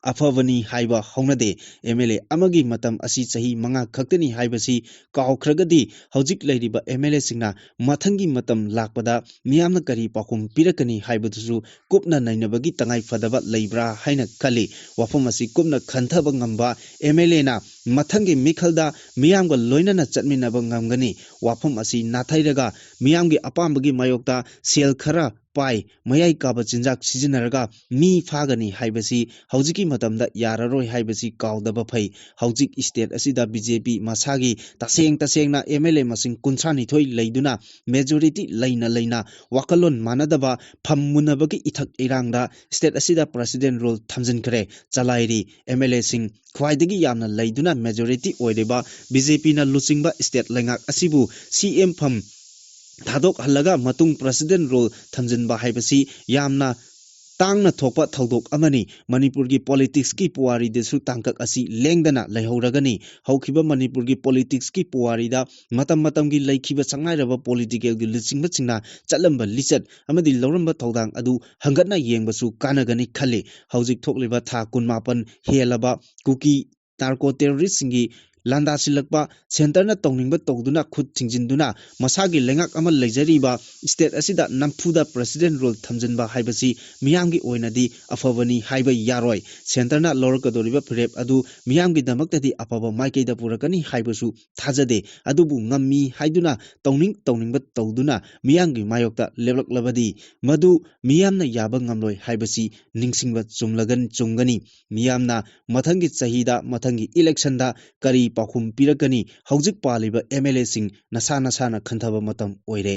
ꯑꯐꯕꯅꯤ ꯍꯥꯏꯕ ꯍꯧꯅꯗꯦ꯫ ꯑꯦꯝ ꯑꯦꯜ ꯑꯦ ꯑꯃꯒꯤ ꯃꯇꯝ ꯑꯁꯤ ꯆꯍꯤ ꯃꯉꯥ ꯈꯛꯇꯅꯤ ꯍꯥꯏꯕꯁꯤ ꯀꯥꯎꯈ꯭ꯔꯒꯗꯤ ꯍꯧꯖꯤꯛ ꯂꯩꯔꯤꯕ ꯑꯦꯝ ꯑꯦꯜ ꯑꯦꯁꯤꯡꯅ ꯃꯊꯪꯒꯤ ꯃꯇꯝ ꯂꯥꯛꯄꯗ ꯃꯤꯌꯥꯝꯅ ꯀꯔꯤ ꯄꯥꯎꯈꯨꯝ ꯄꯤꯔꯛꯀꯅꯤ ꯍꯥꯏꯕꯗꯨꯁꯨ ꯀꯨꯞꯅ ꯅꯩꯅꯕꯒꯤ ꯇꯉꯥꯏ ꯐꯗꯕ ꯂꯩꯕ꯭ꯔꯥ ꯍꯥꯏꯅ ꯈꯜꯂꯤ꯫ ꯋꯥꯐꯝ ꯑꯁꯤ ꯀꯨꯞꯅ ꯈꯟꯊꯕ ꯉꯝꯕ ꯑꯦꯝ ꯑꯦꯜ ꯑꯦꯅ ꯃꯊꯪꯒꯤ ꯃꯤꯈꯜꯗ ꯃꯤꯌꯥꯝꯒ ꯂꯣꯏꯅꯅ ꯆꯠꯃꯤꯟꯅꯕ ꯉꯝꯒꯅꯤ꯫ ꯋꯥꯐꯝ ꯑꯁꯤ ꯅꯥꯊꯩꯔꯒ ꯃꯤꯌꯥꯝꯒꯤ ꯑꯄꯥꯝꯕꯒꯤ ꯃꯥꯌꯣꯛꯇ ꯁꯦꯜ ꯈꯔ ꯄꯥꯏ, ꯃꯌꯥꯏ ꯀꯥꯕ ꯆꯤꯟꯖꯥꯛ ꯁꯤꯖꯤꯟꯅꯔꯒ ꯃꯤ ꯐꯥꯒꯅꯤ ꯍꯥꯏꯕꯁꯤ ꯍꯧꯖꯤꯛꯀꯤ ꯃꯇꯝꯗ ꯌꯥꯔꯔꯣꯏ ꯍꯥꯏꯕꯁꯤ ꯀꯥꯎꯗꯕ ꯐꯩ꯫ ꯍꯧꯖꯤꯛ ꯁ꯭ꯇꯦꯠ ꯑꯁꯤꯗ ꯕꯤ ꯖꯦ ꯄꯤ ꯃꯁꯥꯒꯤ ꯇꯁꯦꯡ ꯇꯁꯦꯡꯅ ꯑꯦꯝ ꯑꯦꯜ ꯑꯦ ꯃꯁꯤꯡ ꯀꯨꯟꯊ꯭ꯔꯥ ꯅꯤꯊꯣꯏ ꯂꯩꯗꯨꯅ ꯃꯦꯖꯣꯔꯤꯇꯤ ꯂꯩꯅ ꯂꯩꯅ ꯋꯥꯈꯜꯂꯣꯟ ꯃꯥꯟꯅꯗꯕ ꯐꯝ ꯃꯨꯟꯅꯕꯒꯤ ꯏꯊꯛ ꯏꯔꯥꯡꯗ ꯁ꯭ꯇꯦꯠ ꯑꯁꯤꯗ ꯄ꯭ꯔꯁꯤꯗꯦꯟ ꯔꯨꯜ ꯊꯝꯖꯤꯟꯈ꯭ꯔꯦ꯫ ꯆꯂꯥꯏꯔꯤ ꯑꯦꯝ ꯑꯦꯜ ꯑꯦꯁꯤꯡ ꯈ꯭ꯋꯥꯏꯗꯒꯤ ꯌꯥꯝꯅ ꯂꯩꯗꯨꯅ ꯃꯦꯖꯣꯔꯤꯇꯤ ꯑꯣꯏꯔꯤꯕ ꯕꯤ ꯖꯦ ꯄꯤꯅ ꯂꯨꯆꯤꯡꯕ ꯁ꯭ꯇꯦꯠ ꯂꯩꯉꯥꯛ ꯑꯁꯤꯕꯨ ꯁꯤ ꯑꯦꯝ ꯐꯝ ꯊꯥꯗꯣꯛꯍꯜꯂꯒ ꯃꯇꯨꯡ ꯄ꯭ꯔꯁꯤꯗꯦꯟ ꯔꯨꯜ ꯊꯝꯖꯤꯟꯕ ꯍꯥꯏꯕꯁꯤ ꯌꯥꯝꯅ ꯇꯥꯡꯅ ꯊꯣꯛꯄ ꯊꯧꯗꯣꯛ ꯑꯃꯅꯤ꯫ ꯃꯅꯤꯄꯨꯔꯒꯤ ꯄꯣꯂꯤꯇꯤꯛꯁꯀꯤ ꯄꯨꯋꯥꯔꯤꯗꯁꯨ ꯇꯥꯡꯀꯛ ꯑꯁꯤ ꯂꯦꯡꯗꯅ ꯂꯩꯍꯧꯔꯒꯅꯤ꯫ ꯍꯧꯈꯤꯕ ꯃꯅꯤꯄꯨꯔꯒꯤ ꯄꯣꯂꯤꯇꯤꯛꯁꯀꯤ ꯄꯨꯋꯥꯔꯤꯗ ꯃꯇꯝ ꯃꯇꯝꯒꯤ ꯂꯩꯈꯤꯕ ꯁꯛꯅꯥꯏꯔꯕ ꯄꯣꯂꯤꯇꯤꯀꯦꯜꯒꯤ ꯂꯨꯆꯤꯡꯕꯁꯤꯡꯅ ꯆꯠꯂꯝꯕ ꯂꯤꯆꯠ ꯑꯃꯗꯤ ꯂꯧꯔꯝꯕ ꯊꯧꯗꯥꯡ ꯑꯗꯨ ꯍꯪꯒꯠꯅ ꯌꯦꯡꯕꯁꯨ ꯀꯥꯟꯅꯒꯅꯤ ꯈꯜꯂꯤ꯫ ꯍꯧꯖꯤꯛ ꯊꯣꯛꯂꯤꯕ ꯊꯥ ꯀꯨꯟꯃꯥꯄꯟ ꯍꯦꯜꯂꯕ ꯀꯨꯀꯤ ꯅꯥꯔꯀꯣ ꯇꯦꯔꯣꯔꯤꯁꯁꯤꯡꯒꯤ ꯂꯥꯟꯗꯥ ꯁꯤꯜꯂꯛꯄ, ꯁꯦꯟꯇꯔꯅ ꯇꯧꯅꯤꯡꯕ ꯇꯧꯗꯨꯅ ꯈꯨꯠ ꯊꯤꯡꯖꯤꯟꯗꯨꯅ ꯃꯁꯥꯒꯤ ꯂꯩꯉꯥꯛ ꯑꯃ ꯂꯩꯖꯔꯤꯕ ꯁ꯭ꯇꯦꯠ ꯑꯁꯤꯗ ꯅꯝꯐꯨꯗ ꯄ꯭ꯔꯁꯤꯗꯦꯟ ꯔꯨꯜ ꯊꯝꯖꯤꯟꯕ ꯍꯥꯏꯕꯁꯤ ꯃꯤꯌꯥꯝꯒꯤ ꯑꯣꯏꯅꯗꯤ ꯑꯐꯕꯅꯤ ꯍꯥꯏꯕ ꯌꯥꯔꯣꯏ꯫ ꯁꯦꯟꯇꯔꯅ ꯂꯧꯔꯛꯀꯗꯧꯔꯤꯕ ꯐꯤꯔꯦꯞ ꯑꯗꯨ ꯃꯤꯌꯥꯝꯒꯤꯗꯃꯛꯇꯗꯤ ꯑꯐꯕ ꯃꯥꯏꯀꯩꯗ ꯄꯨꯔꯛꯀꯅꯤ ꯍꯥꯏꯕꯁꯨ ꯊꯥꯖꯗꯦ꯫ ꯑꯗꯨꯕꯨ ꯉꯝꯃꯤ ꯍꯥꯏꯗꯨꯅ ꯇꯧꯅꯤꯡ ꯇꯧꯅꯤꯡꯕ ꯇꯧꯗꯨꯅ ꯃꯤꯌꯥꯝꯒꯤ ꯃꯥꯌꯣꯛꯇ ꯂꯦꯞꯂꯛꯂꯕꯗꯤ ꯃꯗꯨ ꯃꯤꯌꯥꯝꯅ ꯌꯥꯕ ꯉꯝꯂꯣꯏ ꯍꯥꯏꯕꯁꯤ ꯅꯤꯡꯁꯤꯡꯕ ꯆꯨꯝꯂꯒ ꯆꯨꯝꯒꯅꯤ꯫ ꯃꯤꯌꯥꯝꯅ ꯃꯊꯪꯒꯤ ꯆꯍꯤꯗ, ꯃꯊꯪꯒꯤ ꯏꯂꯦꯛꯁꯟꯗ ꯀꯔꯤ ꯄꯥꯎꯈꯨꯝ ꯄꯤꯔꯛꯀꯅꯤ? ꯍꯧꯖꯤꯛ ꯄꯥꯜꯂꯤꯕ ꯑꯦꯝ ꯑꯦꯜ ꯑꯦꯁꯤꯡ ꯅꯁꯥ ꯅꯁꯥꯅ ꯈꯟꯊꯕ ꯃꯇꯝ ꯑꯣꯏꯔꯦ꯫